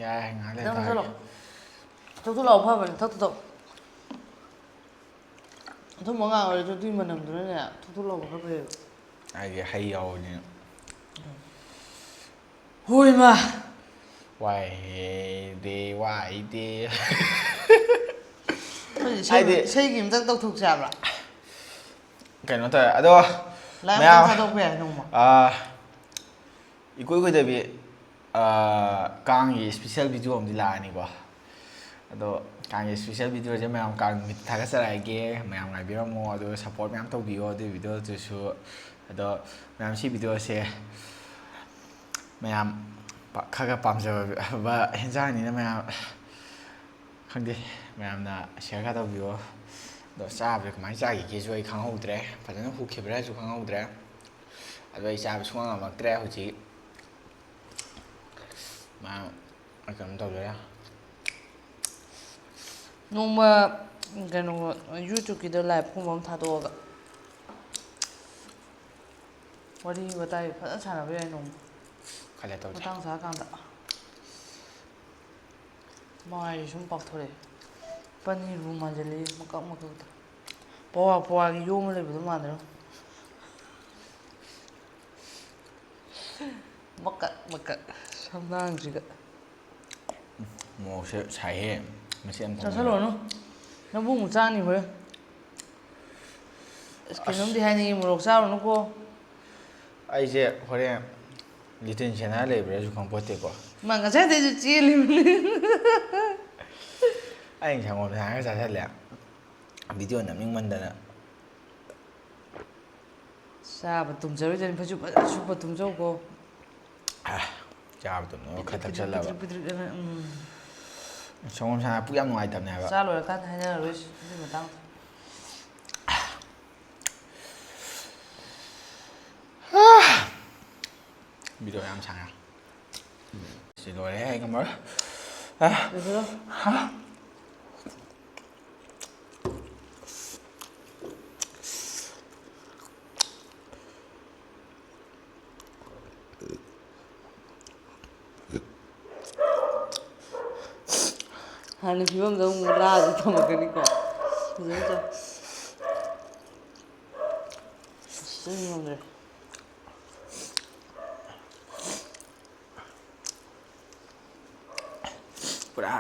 ꯌꯥꯔꯦ, ꯉꯥꯏꯍꯥꯛ ꯂꯩꯔ ꯅꯪ ꯊꯛꯑꯒꯦ꯫ ꯊꯛꯆꯜꯂꯣ꯫ ꯊꯛꯇꯣꯛ ꯂꯥꯎ ꯐꯕꯅꯦ, ꯊꯛꯇꯣ ꯊꯛ꯫ ꯑꯊꯨꯝꯕ ꯉꯥꯛ ꯑꯣꯏꯔꯁꯨ ꯑꯗꯨꯏ ꯃꯅꯝꯗꯨꯅꯅꯦ ꯊꯛ ꯊꯛ ꯂꯥꯎꯕ ꯈꯔ ꯐꯩꯌꯦꯕ꯫ ꯍꯥꯏꯗꯤ ꯍꯩ ꯌꯥꯎꯕꯅꯤꯅ꯫ ꯍꯣꯏ ꯃꯥ꯫ ꯋꯥꯏꯗꯦ, ꯋꯥꯏꯗꯦ꯫ ꯑꯩꯈꯣꯏꯗꯤ ꯏꯁꯩ, ꯍꯥꯏꯗꯤ ꯏꯁꯩꯒꯤ ꯑꯝꯇꯪ ꯇꯧꯊꯣꯛꯁꯦ ꯍꯥꯏꯕ꯭ꯔꯥ? ꯀꯩꯅꯣ ꯇꯧꯋꯦ ꯑꯗꯣ꯫ Live ꯃꯌꯥꯝ ꯑꯝꯇꯪ ꯊꯥꯗꯣꯛꯄ ꯌꯥꯏ ꯅꯣꯡꯃ꯫ ꯑꯥ, ꯏꯀꯨꯏ ꯀꯨꯏꯗꯕꯤ, ꯑꯥ, ꯀꯥꯡꯒꯤ special video ꯑꯃꯗꯤ ꯂꯥꯛꯑꯅꯤꯀꯣ꯫ ꯑꯗꯣ ꯀꯥꯡꯒꯤ special videoꯁꯦ ꯃꯌꯥꯝ ꯀꯥꯡ ꯅꯨꯃꯤꯠꯇ ꯊꯥꯒꯠꯆꯔꯛꯑꯒꯦ, ꯃꯌꯥꯝ ꯉꯥꯏꯕꯤꯔꯝꯃꯣ, ꯑꯗꯨꯒ support ꯃꯌꯥꯝ ꯇꯧꯕꯤꯌꯣ ꯑꯗꯨꯒꯤ videoꯗꯨꯁꯨ꯫ ꯑꯗꯣ ꯃꯌꯥꯝ ꯁꯤ videoꯁꯦ ꯃꯌꯥꯝ ꯄꯥ-, ꯈꯔ ꯈꯔ ꯄꯥꯝꯖꯕ ꯍꯦꯟꯖꯥꯡꯅꯤꯅ ꯃꯌꯥꯝ ꯈꯪꯗꯦ, ꯃꯌꯥꯝꯅ share ꯈꯔ ꯇꯧꯕꯤꯌꯣ꯫ ꯑꯗꯣ ꯆꯥꯕꯁꯦ ꯀꯃꯥꯏꯅ ꯆꯥꯈꯤꯒꯦꯁꯨ ꯑꯩ ꯈꯪꯍꯧꯗ꯭ꯔꯦ, ꯐꯖꯅ ꯍꯨꯛꯈꯤꯕ꯭ꯔꯥꯁꯨ ꯈꯪꯍꯧꯗ꯭ꯔꯦ꯫ ꯑꯗꯣ ꯑꯩ ꯆꯥꯕ ꯁꯨꯡꯉꯝ ꯉꯝꯃꯛꯇ꯭ꯔꯦ ꯍꯧꯖꯤꯛ꯫ ꯃꯌꯥꯝ ꯑꯩ ꯀꯩꯅꯣ ꯇꯧꯖꯔꯦ꯫ ꯅꯣꯡꯃ ꯀꯩꯅꯣ YouTubeꯀꯤꯗ liveꯀꯨꯝꯕ ꯑꯃ ꯊꯥꯗꯣꯛꯑꯒ ꯋꯥꯔꯤ ꯋꯥꯇꯥꯏ ꯐꯖꯅ ꯁꯥꯟꯅꯕ ꯌꯥꯏ ꯅꯣꯡꯃ꯫ ꯈꯜꯂꯦ ꯇꯧꯁꯦ꯫ ꯃꯇꯥꯡ ꯆꯥꯔꯀꯥꯟꯗ꯫ ꯃꯥꯏꯁꯦ ꯁꯨꯝ ꯄꯥꯛꯊꯣꯔꯛꯑꯦ꯫ ꯄꯅꯤꯔꯕꯨ ꯃꯥꯟꯁꯤꯜꯂꯛꯑꯦ, ꯃꯀꯛ ꯃꯀꯛꯇ꯫ ꯄꯋꯥ ꯄꯋꯥꯒꯤ ꯌꯣꯝꯃ ꯂꯩꯕꯗꯣ ꯃꯥꯟꯗ꯭ꯔꯣ? ꯃꯀꯛ ꯃꯀꯛ ꯁꯝꯂꯥꯡꯁꯤꯒ꯫ ꯃꯣꯔꯣꯛꯁꯦ ꯁꯥꯏꯍꯦ꯫ ꯃꯆꯦꯠ ꯑꯃ ꯊꯝꯃꯒ꯫ ꯆꯥꯁꯜꯂꯨꯔꯅꯨ꯫ ꯅꯕꯨ ꯑꯃꯨꯛ ꯆꯥꯅꯤ ꯍꯣꯔꯦꯟ꯫ ꯑꯁ, ꯀꯩꯅꯣꯝꯗꯤ ꯍꯥꯏꯅꯤꯡꯉꯤ, ꯃꯣꯔꯣꯛ ꯆꯥꯔꯨꯅꯨꯀꯣ꯫ ꯑꯩꯁꯦ ꯍꯣꯔꯦꯟ ꯂꯤꯇꯤꯟ ꯁꯦꯟꯅꯔ ꯂꯩꯕ꯭ꯔꯥꯁꯨ ꯈꯪꯄꯣꯠꯇꯦꯀꯣ꯫ ꯃꯥ ꯉꯁꯥꯏꯗꯩꯁꯨ ꯆꯦꯜꯂꯤꯕꯅꯤ꯫ ꯑꯩ ꯁꯪꯒꯣꯝ ꯁꯥꯅꯒ ꯆꯥꯁꯜꯂꯦ꯫ Video ꯅꯝꯅꯤꯡꯃꯟꯗꯅ꯫ ꯆꯥꯕ ꯇꯨꯝꯖꯔꯣꯏꯗꯅꯤ, ꯐꯩꯖꯨꯞ ꯐꯖꯅ ꯁꯨꯞꯄ ꯇꯨꯝꯖꯧꯀꯣ꯫ ꯌꯥꯕꯗꯨꯅ ꯈꯔ ꯊꯛꯆꯜꯂꯕ꯫ ꯄꯤꯗ꯭ꯔꯤꯛ ꯄꯤꯗ꯭ꯔꯤꯛ ꯑꯅ, ꯎꯝ꯫ ꯁꯪꯒꯣꯝ ꯁꯥꯟꯅ ꯄꯨꯛ ꯌꯥꯝ ꯅꯨꯡꯉꯥꯏꯇꯕꯅꯦ ꯍꯥꯏꯕ꯫ ꯆꯥ ꯂꯣꯏꯔꯀꯥꯟꯗ ꯍꯥꯏꯅꯔꯔꯣꯏꯁꯤ ꯑꯗꯨꯒꯤ ꯃꯇꯥꯡꯗ꯫ ꯚꯤꯗꯤꯑꯣ ꯌꯥꯝ ꯁꯥꯡꯉꯦ꯫ ꯁꯤ ꯂꯣꯏꯔꯦ, ꯑꯩ ꯉꯝꯃꯔꯣꯏ꯫ ꯑ, ꯂꯣꯏꯁꯤꯜꯂꯣ꯫ ꯍꯥ? ꯍꯥꯟꯅ ꯐꯤꯕꯝꯗ ꯑꯃꯨꯛ ꯂꯥꯛꯑꯗꯤ ꯊꯝꯃꯛꯀꯅꯤꯀꯣ꯫ ꯐꯖꯅ ꯆꯥꯎ꯫ ꯑꯁ, ꯆꯪ ꯉꯝꯗ꯭ꯔꯦ꯫ ꯄꯨꯔꯥ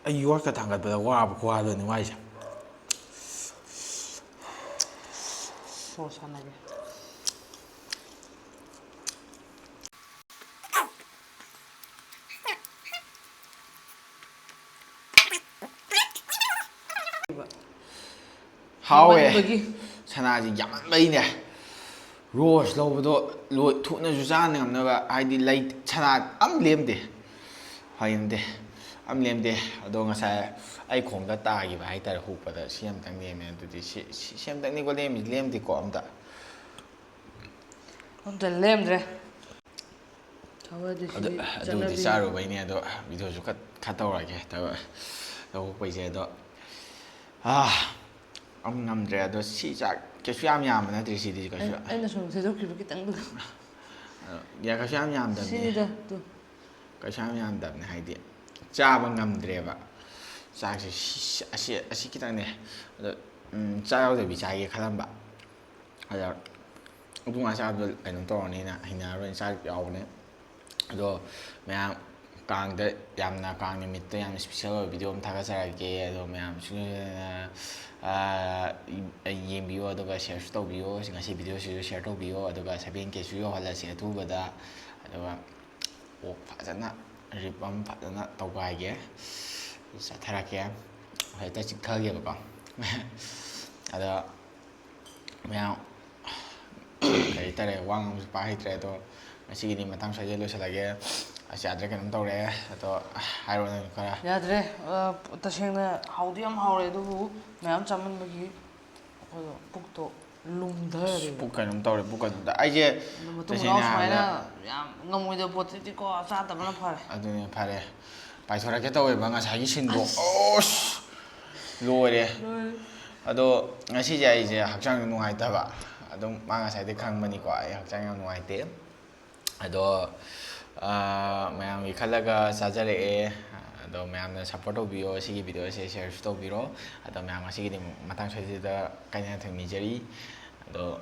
ꯑꯩ ꯌꯣꯠꯀ ꯊꯥꯡꯒꯠꯄꯗ ꯋꯥꯕ ꯈꯨꯋꯥꯗꯨꯅꯤ ꯋꯥꯏꯁꯦ꯫ ꯁꯣ ꯁꯥꯟꯅꯒꯦ꯫ ꯍꯥꯎꯋꯦ꯫ ꯌꯥꯝꯃꯟꯕꯒꯤ꯫ ꯁꯅꯥꯁꯤ ꯌꯥꯝꯃꯟꯕꯩꯅꯦ꯫ ꯔꯣꯁ ꯂꯧꯕꯗꯣ ꯂꯣꯏ-, ꯊꯨꯅꯁꯨ ꯆꯥꯅ ꯉꯝꯅꯕ, ꯍꯥꯏꯗꯤ ꯂꯩ-, ꯁꯅꯥ ꯑꯝ ꯂꯦꯝꯗꯦ꯫ ꯐꯩ ꯅꯠꯇꯦ꯫ ꯑꯝ ꯂꯦꯝꯗꯦ꯫ ꯑꯗꯣ ꯉꯁꯥꯏ ꯑꯩ ꯈꯣꯡꯗ ꯇꯥꯈꯤꯕ ꯍꯥꯏꯇꯥꯔꯦ, ꯍꯨꯛꯄꯗ꯫ ꯁꯤ ꯑꯝꯇꯪ ꯂꯦꯝꯃꯦ꯫ ꯑꯗꯨꯗꯤ ꯁꯤ, ꯁꯤ, ꯁꯤ ꯑꯝꯇꯪꯅꯤꯀꯣ ꯂꯦꯝꯃꯤꯁꯤ, ꯂꯦꯝꯗꯦꯀꯣ ꯑꯝꯇ꯫ ꯑꯝꯇ ꯂꯦꯝꯗ꯭ꯔꯦ꯫ ꯊꯧꯔꯗꯤ ꯑꯗꯨ, ꯁꯤꯗꯤ ꯑꯗꯨꯕꯨꯗꯤ ꯆꯠꯅꯕꯤ꯫ ꯆꯥꯔꯨꯕꯩꯅꯦ꯫ ꯑꯗꯣ ꯚꯤꯗꯤꯑꯣꯁꯨ ꯈꯔ, ꯈꯔ ꯇꯧꯔꯛꯑꯒꯦ꯫ ꯊꯕꯛ ꯂꯧꯕꯨꯛꯄꯩꯁꯦ꯫ ꯑꯗꯣ, ꯑꯥ, ꯑꯝ ꯉꯝꯗ꯭ꯔꯦ꯫ ꯑꯗꯣ ꯁꯤ ꯆꯥꯛ ꯀꯩꯁꯨ ꯌꯥꯝ ꯌꯥꯝꯕ ꯅꯠꯇ꯭ꯔꯦ ꯁꯤꯗꯤ ꯀꯩꯁꯨ꯫ ꯑꯩꯅ, ꯑꯩꯅ ꯁꯨꯝ ꯊꯩꯗꯣꯛꯈꯤꯕ ꯈꯤꯇꯪꯗꯨꯗ꯫ ꯑꯗꯣ, ꯌꯥ, ꯀꯩꯁꯨ ꯌꯥꯝ ꯌꯥꯝꯗꯕꯅꯤ꯫ ꯁꯤꯅꯤꯗ, ꯇꯨ꯫ ꯀꯩꯁꯨ ꯌꯥꯝ ꯌꯥꯝꯗꯕꯅꯤ, ꯍꯥꯏꯗꯤ ꯆꯥꯕ ꯉꯝꯗ꯭ꯔꯦꯕ ꯆꯥꯛꯁꯦ꯫ ꯁꯤ, ꯑꯁꯤ, ꯑꯁꯤ ꯈꯤꯇꯪꯅꯦ꯫ ꯑꯗꯣ, ꯎꯝ, ꯆꯥꯛ ꯌꯥꯎꯗꯕꯤ ꯆꯥꯒꯦ ꯈꯜꯂꯝꯕ꯫ ꯑꯗ ꯑꯗꯨ ꯉꯥ ꯆꯥꯕꯗꯣ ꯀꯩꯅꯣ ꯇꯧꯔꯅꯤꯅ ꯍꯩꯅꯔꯔꯣꯏꯅ ꯆꯥꯛ ꯌꯥꯎꯕꯅꯦ꯫ ꯑꯗꯣ ꯃꯌꯥꯝ ꯀꯥꯡꯗ ꯌꯥꯝꯅ, ꯀꯥꯡ ꯅꯨꯃꯤꯠꯇ ꯌꯥꯝꯅ special ꯑꯣꯏꯕ ꯚꯤꯗꯤꯑꯣ ꯑꯃ ꯊꯥꯒꯠꯆꯔꯛꯀꯦ꯫ ꯑꯗꯣ ꯃꯌꯥꯝ ꯁꯣꯏꯗꯅ, ꯑꯥ, ꯌꯦꯡꯕꯤꯌꯣ, ꯑꯗꯨꯒ shareꯁꯨ ꯇꯧꯕꯤꯌꯣ꯫ ꯉꯁꯤ ꯚꯤꯗꯤꯑꯣꯁꯤꯁꯨ share ꯇꯧꯕꯤꯌꯣ, ꯑꯗꯨꯒ seven Kꯁꯨ ꯌꯧꯍꯜꯂꯁꯤ ꯑꯊꯨꯕꯗ꯫ ꯑꯗꯨꯒ ꯑꯣꯛ ꯐꯖꯅ rib ꯑꯃ ꯐꯖꯅ ꯇꯧꯒꯥꯏꯒꯦ, ꯆꯥꯊꯔꯛꯀꯦ꯫ ꯍꯦꯛꯇ ꯆꯤꯛꯊꯒꯦꯕꯀꯣ꯫ ꯑꯗꯣ ꯃꯌꯥꯝ, ꯀꯔꯤ ꯍꯥꯏꯇꯥꯔꯦ, ꯋꯥ ꯉꯥꯡꯕꯁꯨ ꯄꯥꯛ ꯍꯩꯇ꯭ꯔꯦ꯫ ꯑꯗꯣ ꯉꯁꯤꯒꯤꯗꯤ ꯃꯇꯥꯡ ꯁ꯭ꯋꯥꯏꯗ ꯂꯣꯏꯁꯤꯜꯂꯒꯦ꯫ ꯑꯁ, ꯌꯥꯗ꯭ꯔꯦ, ꯀꯩꯅꯣꯝ ꯇꯧꯔꯦ꯫ ꯑꯗꯣ ꯍꯥꯏꯔꯣ ꯅꯪ ꯈꯔ꯫ ꯌꯥꯗ꯭ꯔꯦ꯫ ꯑ, ꯇꯁꯦꯡꯅ ꯍꯥꯎꯗꯤ ꯌꯥꯝ ꯍꯥꯎꯔꯦ, ꯑꯗꯨꯕꯨ ꯃꯌꯥꯝ ꯆꯥꯃꯟꯕꯒꯤ ꯑꯩꯈꯣꯏꯗꯣ ꯄꯨꯛꯇꯣ ꯂꯨꯝꯊꯔꯦ꯫ ꯄꯨꯛ ꯀꯩꯅꯣꯝ ꯇꯧꯔꯦ, ꯄꯨꯛ ꯀꯩꯅꯣꯝ ꯇꯧꯔꯦ꯫ ꯑꯩꯁꯦ ꯃꯇꯨꯡ ꯇꯁꯦꯡꯅ ꯃꯅꯥꯎ ꯁꯨꯃꯥꯏꯅ ꯍꯥꯏꯔꯕꯗ ꯌꯥꯝ ꯉꯝꯃꯣꯏꯗꯕ ꯄꯣꯠꯇꯨꯗꯤꯀꯣ, ꯆꯥꯗꯕꯅ ꯐꯔꯦ꯫ ꯑꯗꯨꯅꯦ ꯐꯔꯦ꯫ ꯄꯥꯏꯊꯣꯔꯛꯀꯦ ꯇꯧꯋꯦꯕ ꯉꯁꯥꯏꯒꯤ ꯁꯤꯟꯗꯣ꯫ ꯑꯁ! ꯂꯣꯏꯔꯦ꯫ ꯂꯣꯏꯔꯦ꯫ ꯑꯗꯣ ꯉꯁꯤꯁꯦ ꯑꯩꯁꯦ ꯍꯛꯆꯥꯡ ꯅꯨꯡꯉꯥꯏꯇꯕ꯫ ꯑꯗꯨꯝ ꯃꯥ ꯉꯁꯥꯏꯗꯩ ꯈꯪꯕꯅꯤꯀꯣ, ꯑꯩ ꯍꯛꯆꯥꯡ ꯌꯥꯝ ꯅꯨꯡꯉꯥꯏꯇꯦ꯫ ꯑꯗꯣ, ꯑꯥ, ꯃꯌꯥꯝꯒꯤ ꯈꯜꯂꯒ ꯆꯥꯖꯔꯛꯑꯦ꯫ ꯑꯗꯣ ꯃꯌꯥꯝꯅ support ꯇꯧꯕꯤꯌꯣ, ꯁꯤꯒꯤ video ꯁꯦ share ꯁꯨ ꯇꯧꯕꯤꯔꯣ꯫ ꯑꯗꯣ ꯃꯌꯥꯝ ꯉꯁꯤꯒꯤꯗꯤ ꯃꯇꯥꯡ ꯁ꯭ꯋꯥꯏꯁꯤꯗ ꯀꯥꯏꯅ ꯌꯥꯊꯪ ꯅꯤꯖꯔꯤ꯫ ꯑꯗꯣ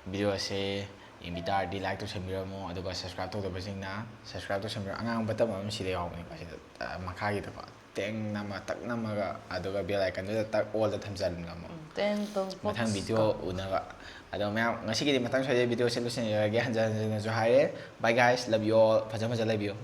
video ꯁꯦ ꯌꯦꯡꯕꯤ ꯇꯥꯔꯗꯤ like ꯇꯧꯁꯟꯕꯤꯔꯝꯃꯣ, ꯑꯗꯨꯒ subscribe ꯇꯧꯗꯕꯁꯤꯡꯅ subscribe ꯇꯧꯁꯟꯕꯤꯔꯝꯃꯣ꯫ ꯑꯉꯥꯡꯕ button ꯑꯃ ꯁꯤꯗ ꯌꯥꯎꯕꯅꯤꯀꯣ, ꯁꯤꯗ, ꯑꯥ, ꯃꯈꯥꯒꯤꯗꯀꯣ꯫ ꯇꯦꯡ ꯅꯝꯃ, ꯇꯛ ꯅꯝꯃꯒ, ꯑꯗꯨꯒ bell icon ꯗꯨꯗ ꯇꯛ all ꯗ ꯊꯝꯖꯤꯜꯂꯝꯃꯣ꯫ ꯎꯝ, ꯇꯦꯡ ꯇꯧ ꯃꯊꯪ ꯄꯣꯛꯁ video ꯇꯧ꯫ ꯎꯅꯕ꯫ ꯑꯗꯣ ꯃꯌꯥꯝ, ꯉꯁꯤꯒꯤꯗꯤ ꯃꯇꯥꯡ ꯁ꯭ꯋꯥꯏꯗ video ꯁꯦ ꯂꯣꯏꯁꯤꯟꯖꯔꯒꯦ꯫ ꯍꯟꯖꯟ ꯍꯟꯖꯟꯅꯁꯨ ꯍꯥꯏꯔꯦ, bye guys, love you all, ꯐꯖ ꯐꯖ ꯂꯩꯕꯤꯌꯨ꯫